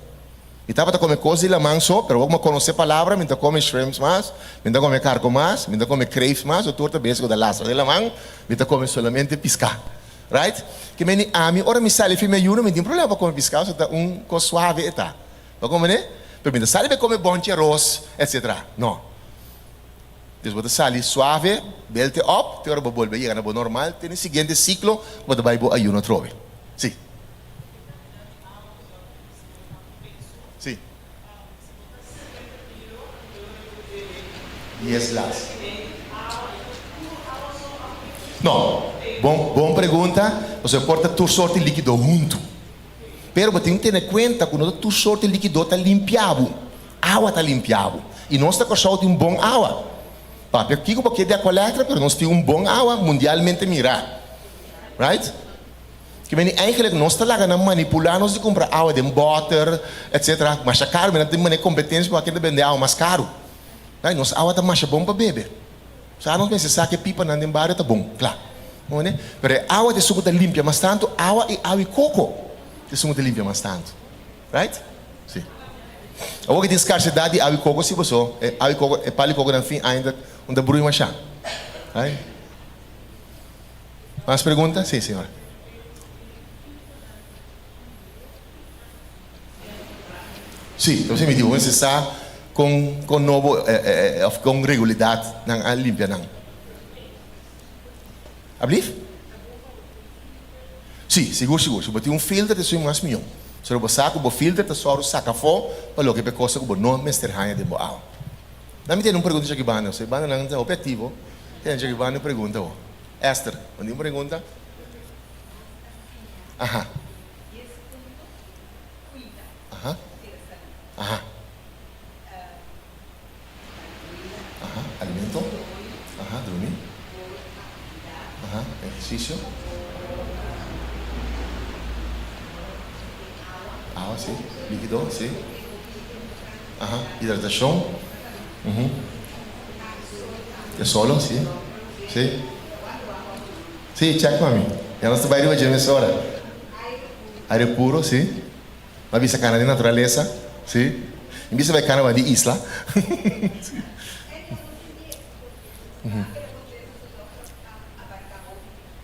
Mi tabata kome kos di laman so, pero awor ku mi a konosé palabra, mi ta kome shrimps mas, mi ta kome karko mas, mi ta kome kreeft mas, o tur ta bes ku ta lastra den laman, mi ta kome solamente piská. Right? Ke meni ami ora mi sali fi mi ayuno mi tin problema pa kome piská, pasobra ta un kos suave e ta. Bo a komprendé? Pero mi ta sali pa kome bonchi aros, etcetera. No. Dus bo ta sali suave, belte op, te ora bo bolbe yega na bo normal, te na e siguiente siklo ku bo ta bai bo ayuno atrobe. Sí. Sí. Dies glas. No, bon, bon pregunta. Pasobra por ta tur sorti likido huntu. Pero bo tin ku tene kuenta ku no ta tur sorti likido ta limpia bo. Awa ta limpia bo. I nos ta Kòrsou tin un bon awa. Papia kiko bo ke di Aqualectra, pero nos tin un bon awa mundialmente mirá. Right? Ke meni eigenlijk nos ta laga nan manipulá nos di kumpra awa den bòter etc. Masha karu, mi nan tin manera kompetensia pa ken ta bende awa mas karu. Right, nos awa ta masha bon pa bebe. Sa nos mester sa ke pipanan den bario ta bon, kla. Bo mende? Pero e awa ta esun ku ta limpia mas tantu, awa i awa i koko ta esun ku ta limpia mas tantu. Right? Si. Awor ke tin skarsedat di awa i koko si boso e awa i koko, e palo i koko nan fin aña ta un ta brui masha. Right? Mas pregunta? Sí, señora. Sí, entonces mi di bo mester sa con con nobo of con regulidad nan a limpia nan. Ablief? Sí, sigur sigur. Si bo tin un filter ta esun mas mihó. Solo bo sa ku bo filter ta sòru saka afó pa loke pa e kosa ku bo no mester haña den bo awa. Nan mi tene un pregunta djaki banda. So e bandanan ta hopi aktivo. Tene djaki banda un pregunta bo. Esther, bo tin un pregunta? Aha. Aha. Aha. Aha, alimento. Aha, drumi. Aha, ehercicio. Awa, si. Likido, si. Aha, hidratacion. Mhm. E solo, si. Si. Si, check pa mi. Ya nos ta bai riba dje mesora. Aire puro, si. M'a bisa kana di naturalesa, si. Mi bisa bai kana di isla. Si.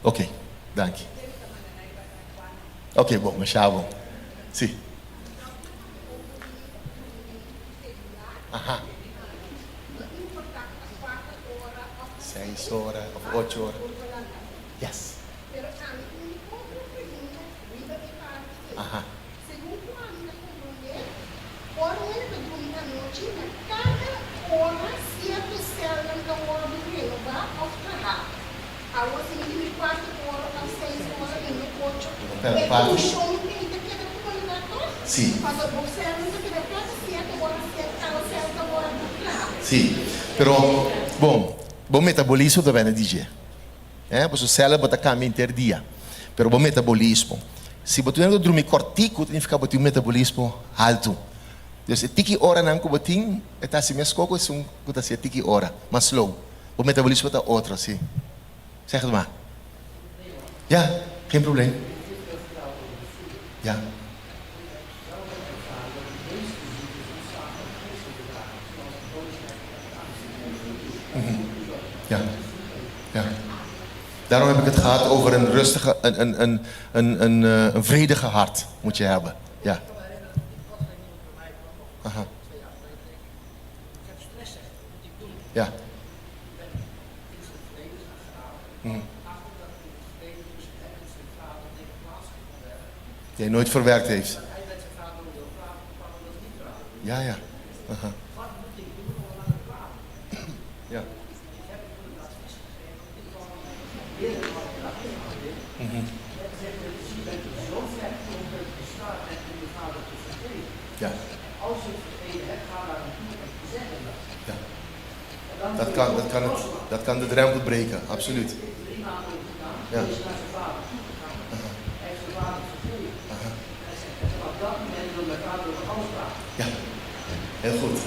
Ok, danki. Ok, bon, masha bon. Si. Aha. Seis ora of ocho ora. Yes. Aha. Segun ku ami ta komprondé, ora un hende ta drumi anochi, na kada ora sierto sèlnan ta wòrdu renobá òf trahá. Awor si mi drumi kuater ora òf seis ora i no ocho, e funshon ei ta keda tuma lugá tòg? Sí. Pasobra bo sèlnan ta keda kada sierto ora kada sèl ta wòrdu trahá. Sí. Pero, bon, bo metabolismo ta bende di dje. Eh, pasobra sèlnan bo ta kambia henter dia. Pero bo metabolismo, si bo tin ku drumi kòrtiku, ta nifiká bo tin un metabolismo haltu. Dus e tiki oranan ku bo tin, e ta hasi meskos ku esun ku ta hasi e tiki ora, mas slow. Bo metabolismo ta otro, si. Zeg het maar. Ja, geen probleem. Ja. Ja, ja. Daarom heb ik het gehad over een rustige, een, een, een, een, een, eh, een vredige hart moet je hebben. Ja. Aha. Ja. Die hij nooit verwerkt heeft. Ja, ja. Aha. Ja. Ja. Ja. Dat kan, dat kan, het, dat kan de drempel breken, absoluut. Ja. Ja, heel goed.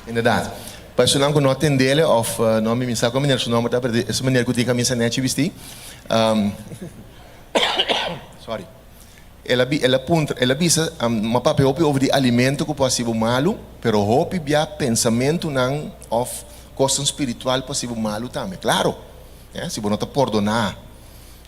Inderdaad. Pa esunnan ku no a tendele of no a mimi sa kon meneer su nomber ta, pero es meneer ku tin kamisa nechi bisti. Sorry. El a el a puntra, el a bisa, m'a papia hopi over di alimento ku por hasi bo malu, pero hopi bia pensamentunan of kosnan spiritual por hasi bo malu tambe. Klaro, si bo no ta pordoná.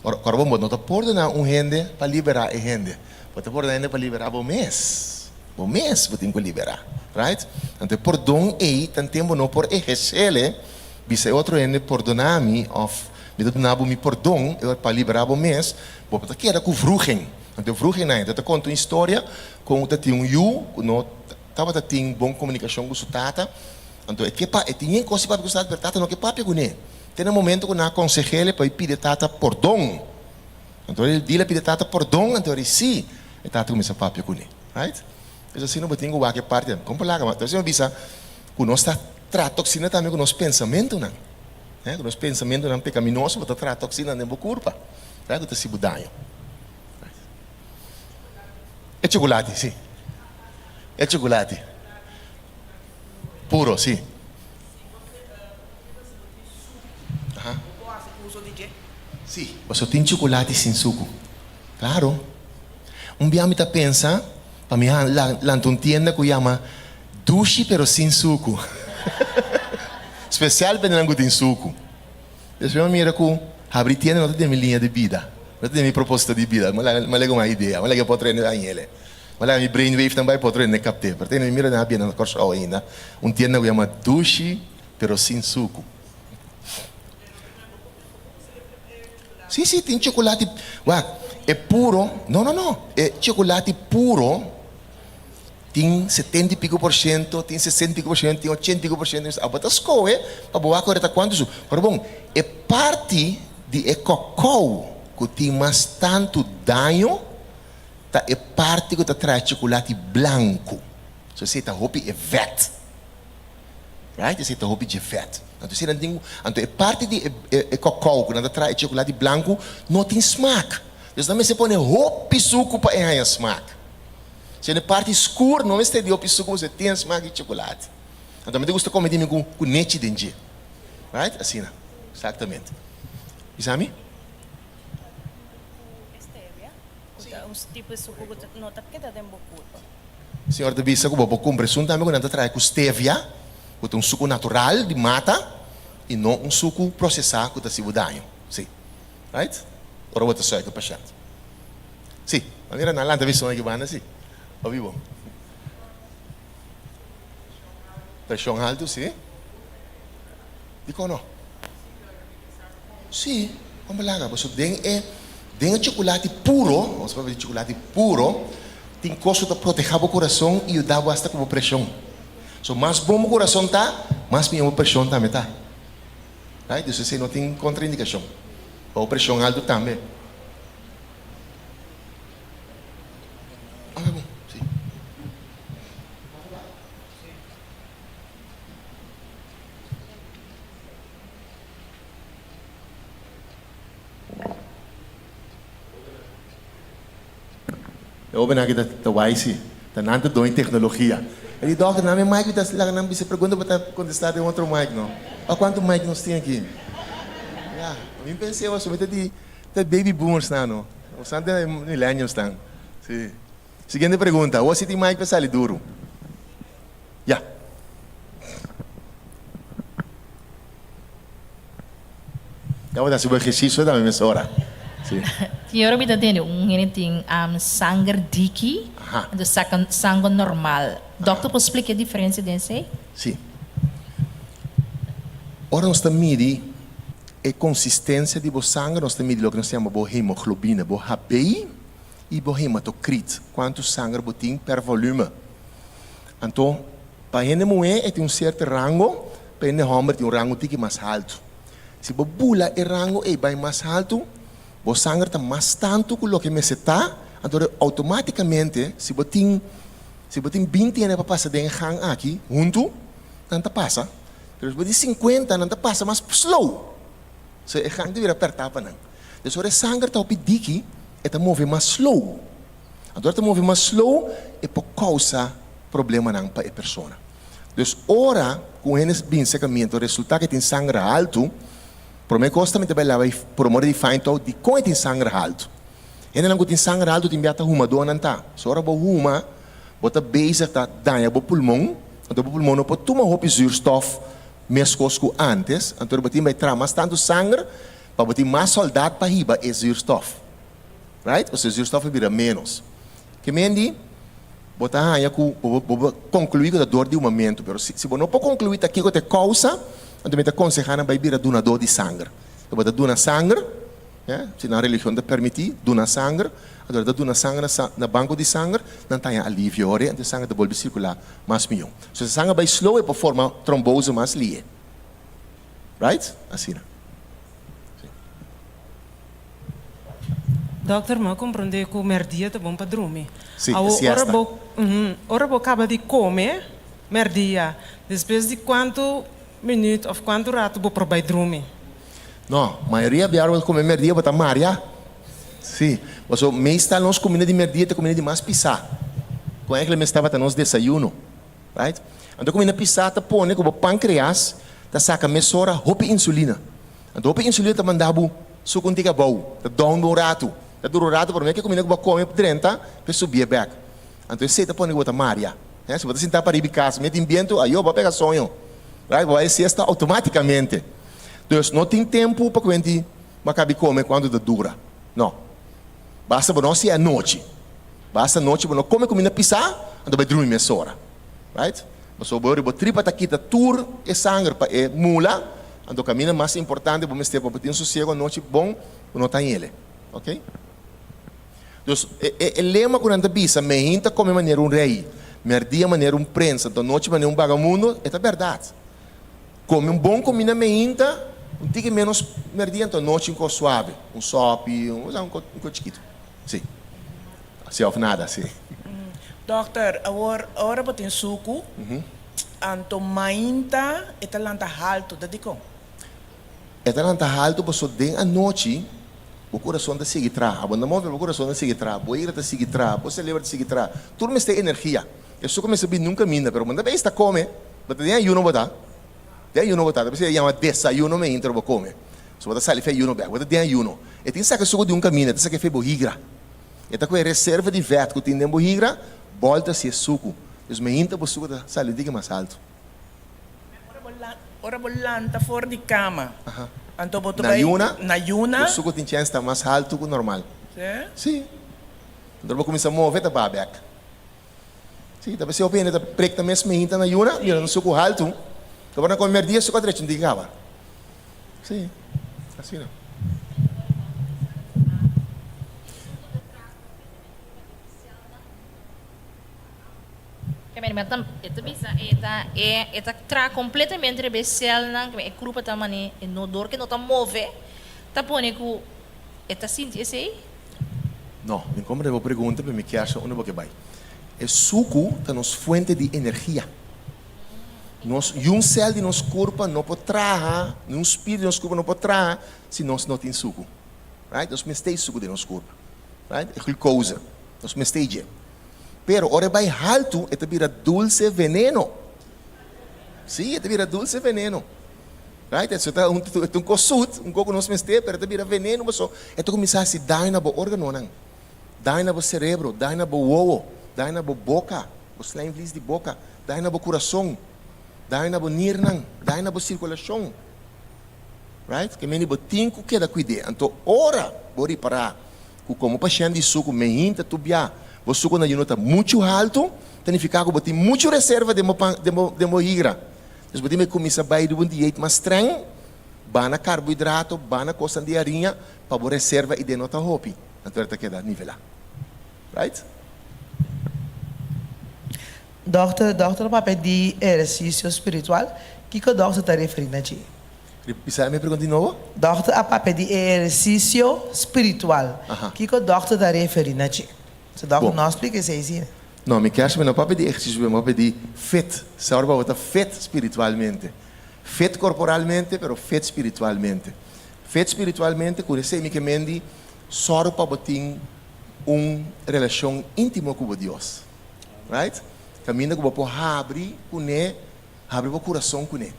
Ora ora bo no ta pordoná un hende pa liberá e hende, bo ta pordoná hende pa liberá bo mes. Bo mes bo tin ku liberá, right? Anto e pordon ei tanten bo no por ehersel e, bisa e otro hende pordoná mi òf mi ta duna bo mi pordon, e ora pa liberá bo mes, bo ta keda ku vruging. Anto e vruging nan, ta konta un historia kon ta tin un yu ku no tabata tin bon komunikashon ku su tata, anto e ke pa e tin yen kos di papia ku su tata pero tata no ke papia kuné. Te na momento ku nan a konseh'el pa e pidi e tata pordon. Anto el di, el a pidi e tata pordon, anto el di sí, e tata kuminsá papia kuné. Right? Es asina bo tin ku wak e parti nan. Kon por laga? Ma ta bisa ku nos ta traha toksina tambe ku nos pensamentunan. Ku nos pensamentunan pekaminoso bo ta traha toksina den bo kurpa. Right? Ku ta hasi bo daño. Right? E chokolati, sí. E chokolati. Puro, sí. Aha. Sí, pasobra tin chokolati sin suku. Klaro. Un bia mi ta pensa pa mi lanta un tienda ku yama Dushi pero sin suku. Spesial pa esnan ku tin suku. Despues mi a mira ku habri tienda no ta den mi liña di bida, no ta den mi propósito di bida. Mi a laga un idea, mi a laga e por otro hende hañ'el. Mi a laga mi brainwave nan bai pa otro hende kapt'é. Pero te mi mira nan a bira na Kòrsou ainda un tienda ku yama Dushi pero sin suku. Sí, sí, tin chocolate. Wak, e puro, no, no, no, e chocolate puro tin setenta i piko por shento, tin sesenta i piko por shento, tin ochenta i piko por shento. Abo ta skohe pa bo wak ora ta kuantu su. Pero bon, e parti di e kokou ku tin mas tantu daño ta e parti ku ta traha chocolate blanku. So esei ta hopi e vèt. Right? Esei ta hopi dje vèt. Anto esei nan tin ku, anto e parti di e e kokou ku nan ta traha e chocolate blanku no tin smak. Dus nan mester pone hopi suku pa e haña smak. Si e parti skur no mester di hopi suku pasobra e tin smak di chocolate. Anto mi ta gusta kome di mi ku ku nechi den dje. Right? Asina. Exactamente. Bisa mi? Señor ta bisa ku bo por kumpra esun tambe ku nan ta traha ku stevia, ku ta un suku natural di mata i no un suku prosesá ku ta hasi bo daño. Si. Right? Ora bo ta suiker pashènt. Si, a mira nan lanta bison aki banda si. Hopi bon. Preshon haltu si. Dikon no? Si, kon bo laga? Pasobra den e den e chocolate puro, nos papia di chocolate puro, tin kos ku ta proteha bo kurason i yuda bo asta ku bo preshon. So mas bon bo kurason ta, mas mihó bo preshon tambe ta. Right? Dus esei no tin kontraindikashon. Pa bo preshon haltu tambe. E hobennan aki ta wise si. Ta nan ta doño teknologia. E di dòkter, nan mi mic mi ta laga nan bisa pregunta bo ta kontestá den otro mic no. Pa kuantu mic nos tin aki? Ya, mi pens'é mi ta di Ta baby boomers nan no. Nos nan ta millennials nan. Si. Siguiente pregunta. Awor si tin mic pa sali duru. Ya. Ya bo ta hasi bo ehersisio tambe mesora. Si. Señora mi ta tende un hende tin sanger diki anto saca sanger normal. Dokter por splica e diferencia den esey? Si. Ora nos ta midi E konsistensia di bo sanger nos ta midi loke nos ta yama bo hemoglobina, bo Hb i bo hematokrit, kuantu sanger bo tin per volume. Anto, pa hende muhé e tin un sierto rango, pa hende hòmber tin un rango tiki mas haltu. Si bo bula e rango ei bai mas haltu, bo sanger ta mas tantu ku loke mester ta, anto outomátikamente si bo tin si bo tin binti hende pa pasa den e gang aki huntu, nan ta pasa. Pero despues di sinkuenta nan ta pasa mas slow. So e gang ta bira pèrtá pa nan. Des ora e sanger ta hopi diki, e ta move mas slow. Anto ora e ta move mas slow, e por kousa problemanan pa e persona. Dus ora ku un hende bin serka mi anto resultá ku e tin sanger haltu, promé kos ta mi ta bai laba e promore di find out dikon e tin sanger haltu. Hendenan ku tin sanger haltu tin bia ta humadónan ta. So ora bo huma, bo ta bezig ta daña bo pulmon. Anto bo pulmon no por tuma hopi zuurstof meskos ku antes, anto bo tin bai traha mas tantu sanger pa bo tin mas soldat pa hiba e zuurstof. Right? Pasobra e zuurstof a bira ménos. Ke men di, bo ta haña ku bo bo por konkluí ku ta dor di humamentu, pero si si bo no por konkluí ta kiko ta e kousa, anto mi ta konsehá nan bai bira dunadó di sanger. Bo ta duna sanger. Ya, si nan religion ta permití duna sanger, anto nan ta duna sanger na sa na banko di sanger, nan ta haña alivio ora, anto e sanger ta bolbe sirkulá mas mihó. So si e sanger bai slow e por forma trombose mas lihe. Right? Asina. Si. Dokter, mi a komprondé ku mèrdia ta bon pa drumi. Si, e Awor, ora siesta. bo, ora bo kaba di kome mèrdia, despues di kuantu minüt òf kuantu ratu bo por bai drumi? No, mayoria biaha bo ta come merdia bo ta maria. Si, paso meestal nos cuminda di merdia ta cuminda di mas pisa. Cu eigenlijk mester tabata nos desayuno. Right? Anto cuminda pisa ta pone cu bo pancreas ta saca mesora hopi insulina. Anto hopi insulina ta manda bo sucu un tika abou, ta down bo un ratu. Ta dura un ratu prome cu e cuminda cu bo a come drenta pa e subie bek. Anto esey ta pone cu bo ta maria. Si bo ta sinta pariba di cas, meti un bientu, ayo bo a pega soño. Right? Bo a bai siesta automaticamente. Dus no tin tempu pa kuenti bo a kabi kome kuantu ta dura. No. Basta bo no hasi anochi. Basta anochi bo no kome kuminda pisá, anto bai drumi mesora. Right? Pasobra bo riba tripa ta kita tur e sanger pa e mula, anto kaminda mas importante bo mester pa bo tin sosiego anochi bon, bo no ta hele. Ok? Dus e e lema ku nan ta bisa, Mehin ta kome manera un rei, merdia manera un prens, anto anochi manera un bagamundo, e ta bèrdat. Kome un bon kuminda meinta, un tiki ménos merdia, anto anochi un kos suave, un sòpi, un un kos chikitu. Si. Si òf nada, si. Dòkter, awor ora bo tin suku, anto mainta e ta lanta haltu, ta dikon? E ta lanta haltu paso den anochi bo kurason ta sigui traha. Bo no ta move, bo kurason ta sigui traha, bo ira ta sigui traha, bo selebro ta sigui traha. Tur mester energia. E suku mester bin nunka minda, pero bo no ta bes ta kome, bo ta den ayuno bo ta, den ayuno bo ta, ta bisa e yama desayuno meinta ora bo kome. So bo ta sali fe ayuno bek, bo ta den ayuno. E tin saka e suku di un kaminda, e ta saka e fe bo higra. E ta ku e reserva di vèt ku tin den bo higra, bòlta si e suku. Dus meinta bo suku ta sali un tiki mas haltu. Ora bo lanta for di kama, anto bo ta Na bai yuna, na yuna. bo suku tin chèns ta mas haltu ku normal. Sí? Sí. Anto ora bo kuminsá move ta baha bèk. Sí, ta p'esei hopi hende ta prek ta mes meinta na yuna, mira nan suku haltu. Ta ora nan kome mèrdia suku a drecha un tiki kaba. Sí, asina. Kemey mi ta e ta bisa e ta e e ta traha completamente riba e celnan kemey e krupa ta mane e no dor ke no ta move ta pone ku e ta sinti esei. No, mi comprende bo pregunta pero mi kier sa unda bo ke bai. E suku ta nos fuente di energia. Nos yun cel di nos kurpa no por traha, niun spier di nos kurpa no por traha si nos no tin suku. Right? Nos mester e suku den nos kurpa. Right? E glucose. Nos mester dje. Pero ora e bai haltu e ta bira dulce veneno. Sí, e ta bira dulce veneno. Right? Eso ta un, e ta un kos sut, un kos ku nos mester, pero e ta bira veneno paso e ta kuminsá hasi daño na bo órganonan, daño na bo serebro, daño na bo wowo, daño na bo boka, bo slijmvlies di boka, daño na bo kurason, daño na bo nirnan, daño na bo sirkulashon. Right? Ke mende bo tin ku keda kuid'é. Anto ora bo ripará ku komo pashènt di suku mehinta tur bia bo suku na yuno ta muchu haltu, ta nifiká ku bo tin muchu reserva den bo pan den bo den bo higra. Dus bo tin ku kuminsá bai riba un diet mas strèng, bana karbohidrato, bana kosnan di hariña pa bo reserva i den no ta hopi. Anto e ta keda nivelá. Right? Dòkter, dòkter papia di ehersisio spiritual, kiko dòkter ta referí na dje? Bisa mi e pregunta di nobo? Dòkter a papia di ehersisio spiritual, kiko dòkter ta referí na dje? So dòkter no a splika esei asina. No, mi kier mi no papia di ehersisio spiritual, mi papia di fit. Sa ora bo ta fit spiritualmente. Fit korporalmente, pero fit spiritualmente. Fit spiritualmente, ku esei mi ke men di sòru pa bo tin un relashon íntimo ku bo Dios. Right? Kaminda ku bo por habri kuné, habri bo kurason kuné.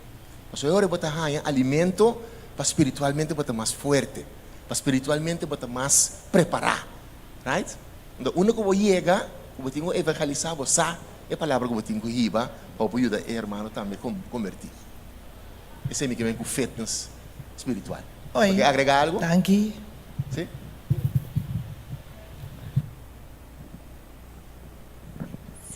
Pasobra e ora bo ta haña alimento pa spiritualmente bo ta mas fuerte, pa spiritualmente bo ta mas prepará. Right? Enton unda ku bo yega, ku bo tin ku evangelisá, bo sa e palabra ku bo tin ku hiba pa bo por yuda e hermano tambe kombertí. Esei mi ke men ku fitness spiritual. Bo Oi, ke agregá algu? danki. Sí?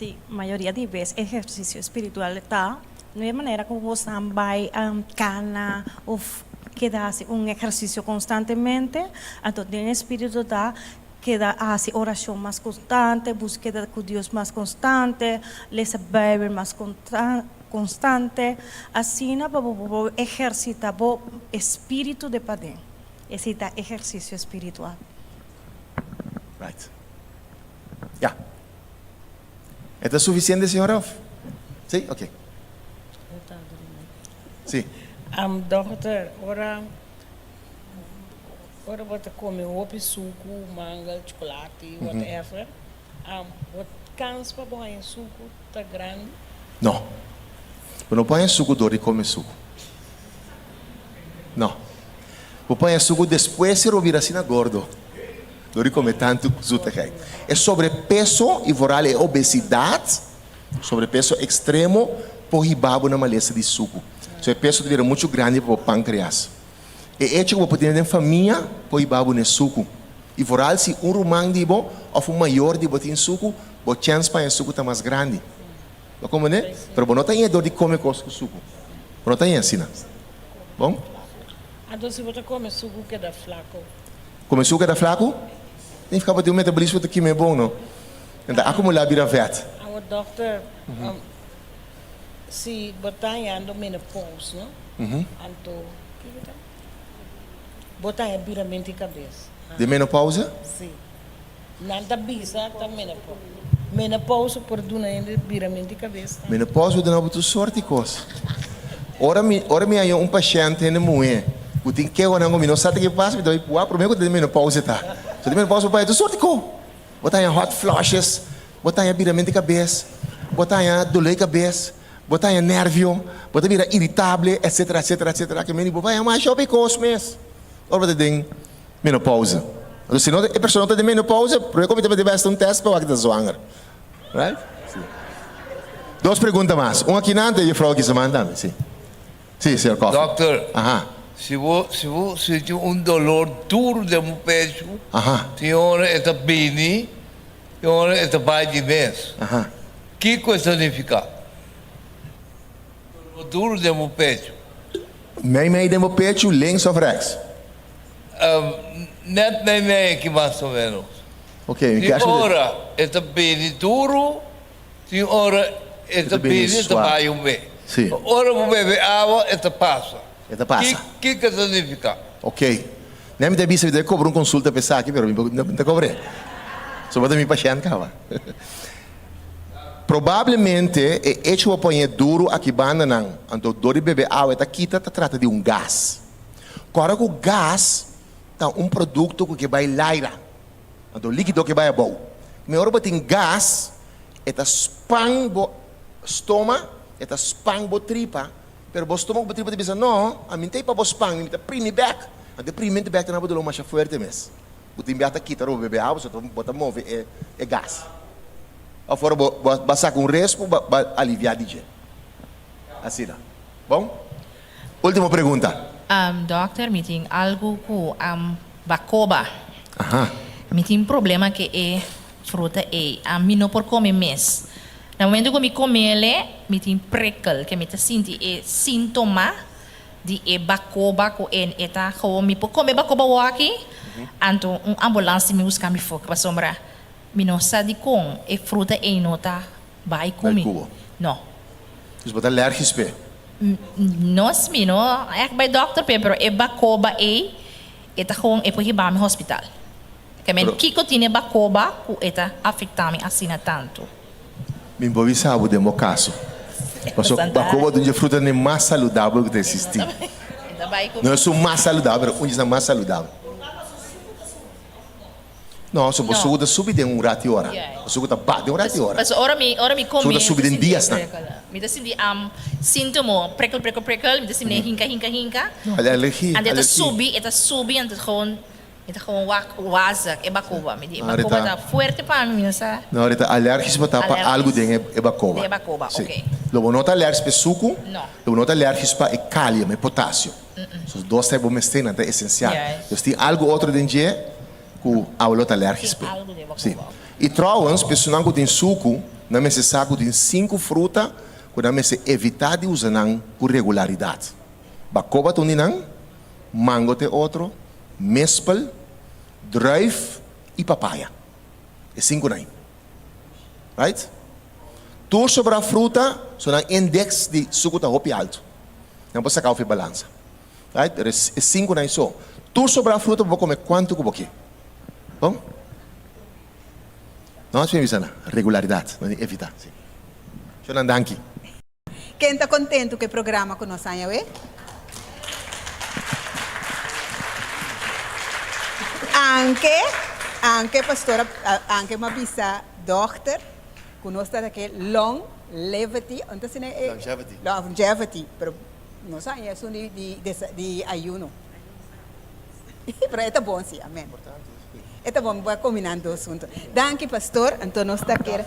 Sí, mayoria di bes ehersisio espiritual ta no e manera ku bosnan bai kana òf keda hasi un ehersisio konstantemente, anto den espiritu ta keda hasi orashon mas konstante, buskeda ku Dios mas konstante, lesa Beibel mas konstante, asina pa bo por ehersita bo espiritu de paden. Esei ta ehersisio espiritual. Right. Ya. E ta suficiente, señora, of? Sí? Ok. Sí. Am dokter, ora ora bo ta come hopi suku, mangel, chocolate, whatever, am bo kans pa bo haña suku ta grandi? No. Bo no por haña suku dor di come suku. No. Bo por haña suku despues si bo bira asina gordo. Dor di come tantu zoetigheid. E sobrepeso y vooral e obesidad, sobrepeso extremo, por hiba bo na malesa di suku. So e peso ta bira muchu grandi pa bo pancreas. E echo ku bo por tene den famia por hiba bo na e suku. I vooral si un ruman di bo òf un mayor di bo tin suku, bo chèns pa haña suku ta mas grandi. Bo a komprendé? Pero bo no ta haña dor di kome kos ku suku. Bo no ta haña asina. Bon? Anto si bo ta kome suku keda flaku. Kome suku keda flaku? Significa bo tin un metabolismo ta kima e bon, no? En ta akumulá bira vèt. Awor dòkter, si bo ta hañando menopause, no? Anto kiko ta? Bo ta haña biramento di kabes. Den menopause? Si. Nan ta bisa ta menopause. Menopause por duna hende biramento di kabes tambe. Menopause por duna bo tur sort di kos. Ora mi ora mi haña un pashènt hende muhé ku tin kehonan ku mi no sa ta ke pasa mi ta bai pua promé ku ta den menopause ta. So den menopause bo por haña tur sort di kos. Bo ta haña hot flushes, bo ta haña biramento di kabes, bo ta haña doló di kabes, bo ta haña nervio, bo ta bira iritable, etcetera, etcetera, etcetera. Ke meni bo por haña masha hopi kos mes ora bo ta den menopause. Anto si no e persona no ta den menopause, prome ku mi ta mete bai hasi un test pa wak ta zwanger. Right? Si. Dos pregunta mas. Un aki nan, te juffrouw aki su man tambe. Si. Si, señor Koffie. Dokter, Aha. si bo si bo sinti un dolor duru den bo pechu, Aha. tin ora e ta bini, tin ora e ta bai di mes. Aha. Kiko e ta nifiká? Dolor duru den bo pechu. Mei mei den bo pechu, links of rechts? Net mei mei aki mas o menos. Ok, mi Tin ke ora e ta bini duru, tin ora e ta bini e ta bai un be. Si. Ora bo bebe awa e ta pasa. E ta pasa. Kiko e ta nifiká? Ok. Nen mi ta bisa mi ta kobra un konsulta pa esaki pero mi no ta kobr'é. So bo ta mi pashènt kaba. Probablemente e echo bo poñ'é duru aki bandanan anto dor di bebe awa e ta kita ta trata di un gas. Kòrda ku gas ta un produkto ku ke bai laira, anto likido ke bai abou. Mi ora bo tin gas, e ta span bo stoma, e ta span bo tripa, pero bo stoma ku bo tripa ta bisa, No, ami no ta ei pa bo span mi, mi ta primi bèk. Anto e primi bèk ta na bo doló masha fuerte mes. Bo tin bia ta kita ora bo bebe awa, pasobra bo ta move e gas. Òf ora bo bo a saka un respu, bo a aliviá di dje. Asina. Bon? Ultimo pregunta. Dokter mi tin algu ku bakoba. Aha. Mi tin problema ke e fruta ei. Mi no por kome mes. Na momento ku mi komele mi tin prikkel ke mi ta sinti e sintoma di e bakoba ku en e ta gewoon mi por kome bakoba woki anto un ambulans tin mi buska mi foki pasobra mi no sa dikon e fruta ei no ta bai ku mi. Bai ku bo. No. Dus bo ta alergis p'e? Nos mi no echt bai dokter p'e, pero e bakoba ei e ta gewoon e por hiba mi hospital. Ke men kiko tin e bakoba ku e ta afekta mi asina tantu? Mi por bisa bo den bo kaso. Pasobra bakoba ta un dje frutanan mas saludabel ku ta eksistí. No esun mas saludabel, pero un dje mas saludabel. No, so bo suku ta subi den un rati ora. Bo suku ta ba den un rati ora. Paso ora mi ora mi come Suku ta subi den diasnan. Mi ta sinti am sintomo prikkel prikkel prikkel mi ta sinti hinka hinka hinka. No, alergia. Anto e ta subi e ta subi anto gewoon mi ta gewoon wak wazig e bakoba. Mi di e bakoba ta fuerte pa mi mi no sa. No, ahorita alergis bo ta pa algu den e bakoba. Den e bakoba, ok. Lo bo no ta alergis pa e suku, No. lo bo no ta alergis pa e kalium, e potasio. So dos ta e bo mester nan ta esensial. Dus tin algu otro den dje ku awe lo ta alergis p'e. Si. I trouwens, personan ku tin suku, nan mester sa ku tin sinku fruta ku nan mester evitá di usa nan ku regularidat. Bakoba ta un di nan, mango ta e otro, mespel, druif i papaya. E sinkunan ei. Right? Tur sobrá fruta, so nan indeks di suku ta hopi altu. Nan por saka ofi balansa. Right? Pero e sinkunan ei so. Tur sobrá fruta bo por kome kuantu ku bo ke. Bon? No asina mi bisa nan. Regularidat. Nan tin evitá. Si. Shornan danki. Ken ta kontentu ku e programa ku nos haña awe? Anke, anke pastor a, anke m'a bisa dòkter ku nos ta ke long levity, anto asina e. Longevity. Longevity, pero nos haña esun di di di ayuno. Pero e ta bon si, amen. E ta bon bo a kombiná dos huntu. Danki pastor, anto nos ta kere.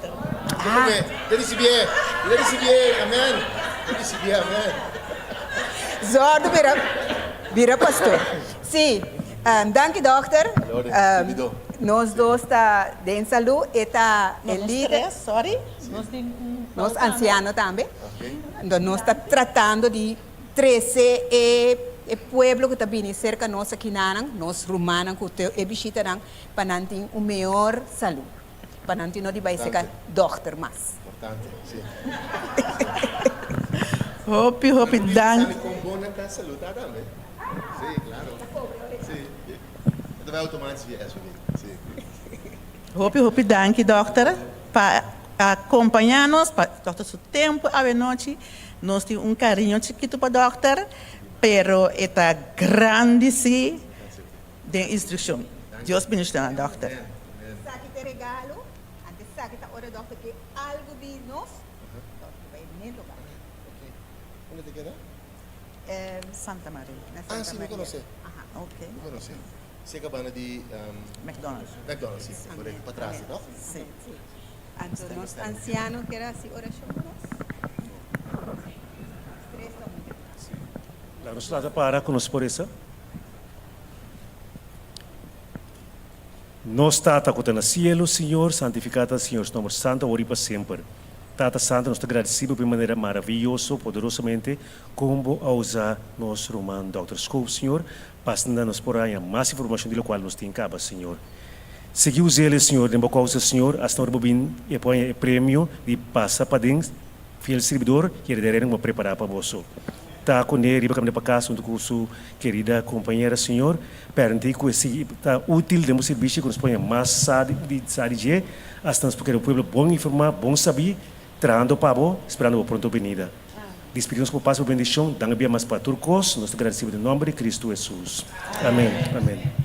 Ah. Te risibié, te risibié, amen. Te risibié, amen. Zordu bira. Bira pastor. Sí. Danki dokter. Nos dos ta den salú. E ta e lider. Nos tres, sorry. Nos tin un Nos ansiano tambe. Enton nos ta tratando di trese e e pueblo ku ta bini serka nos akinanan, nos rumannan ku te e bishitanan, pa nan tin un mehor salú. Pa nan tin no di bai serka dòkter mas. Importante, si. Hopi, hopi danki. Sabi kon bon nan ta salú ta tambe. Si, klaro. Si. E ta bai outomatis via SVB. Si. Hopi, hopi danki dòkter pa a kompañá nos, pa dòkter su tempu awenochi. Nos tin un kariño chikitu pa dòkter, pero e ta grandi si den instrukshon. Dios bendishoná dòkter. Esaki ta e regalo, antes esaki ta ora dòkter ke algu di nos, dòkter bai ne lugar. Unda te keda? Santa Maria. Na Santa Ah, si, mi Maria. konosé. Aha. Ok. Mi konosé. Serka banda di McDonald's. McDonald's, si, korekto. Patras, no? Si. Anto nos ansiano kier hasi orashon ku nos? Nos tres ta huntu. Laga nos lata para ku nos por resa. Nos Tata ku ta na sielu, Señor, santifiká ta Señor su nomber santu awor i pa semper. Tata Santu, nos ta gradisí bo pa e manera maraviyoso, poderosamente, kon bo a usa nos ruman Dòkter Schoof, Señor, pa asina nos por haña mas informashon di lokual nos tin kaba, Señor. Sigui us'el, Señor, den bo kousa, Señor, asina ora bo bin e por haña e premio di pasa paden, fiel sirbidor i heredero ku bo a prepará pa boso. Ta kuné riba kaminda pa kas huntu ku su kerida kompañera, Señor. Permití ku e sigui ta útil den bo sirbishi ku nos por haña mas sa di sa di dje, asta nos por keda un pueblo bon informá, bon sabí, trahando pa bo, sperando bo pronto benida. Dispidí nos ku bo pas i bo bendishon. Danki bia mas pa tur kos. Nos ta gradisí bo den nòmber di Kristu Hesus. Amèn. Amèn.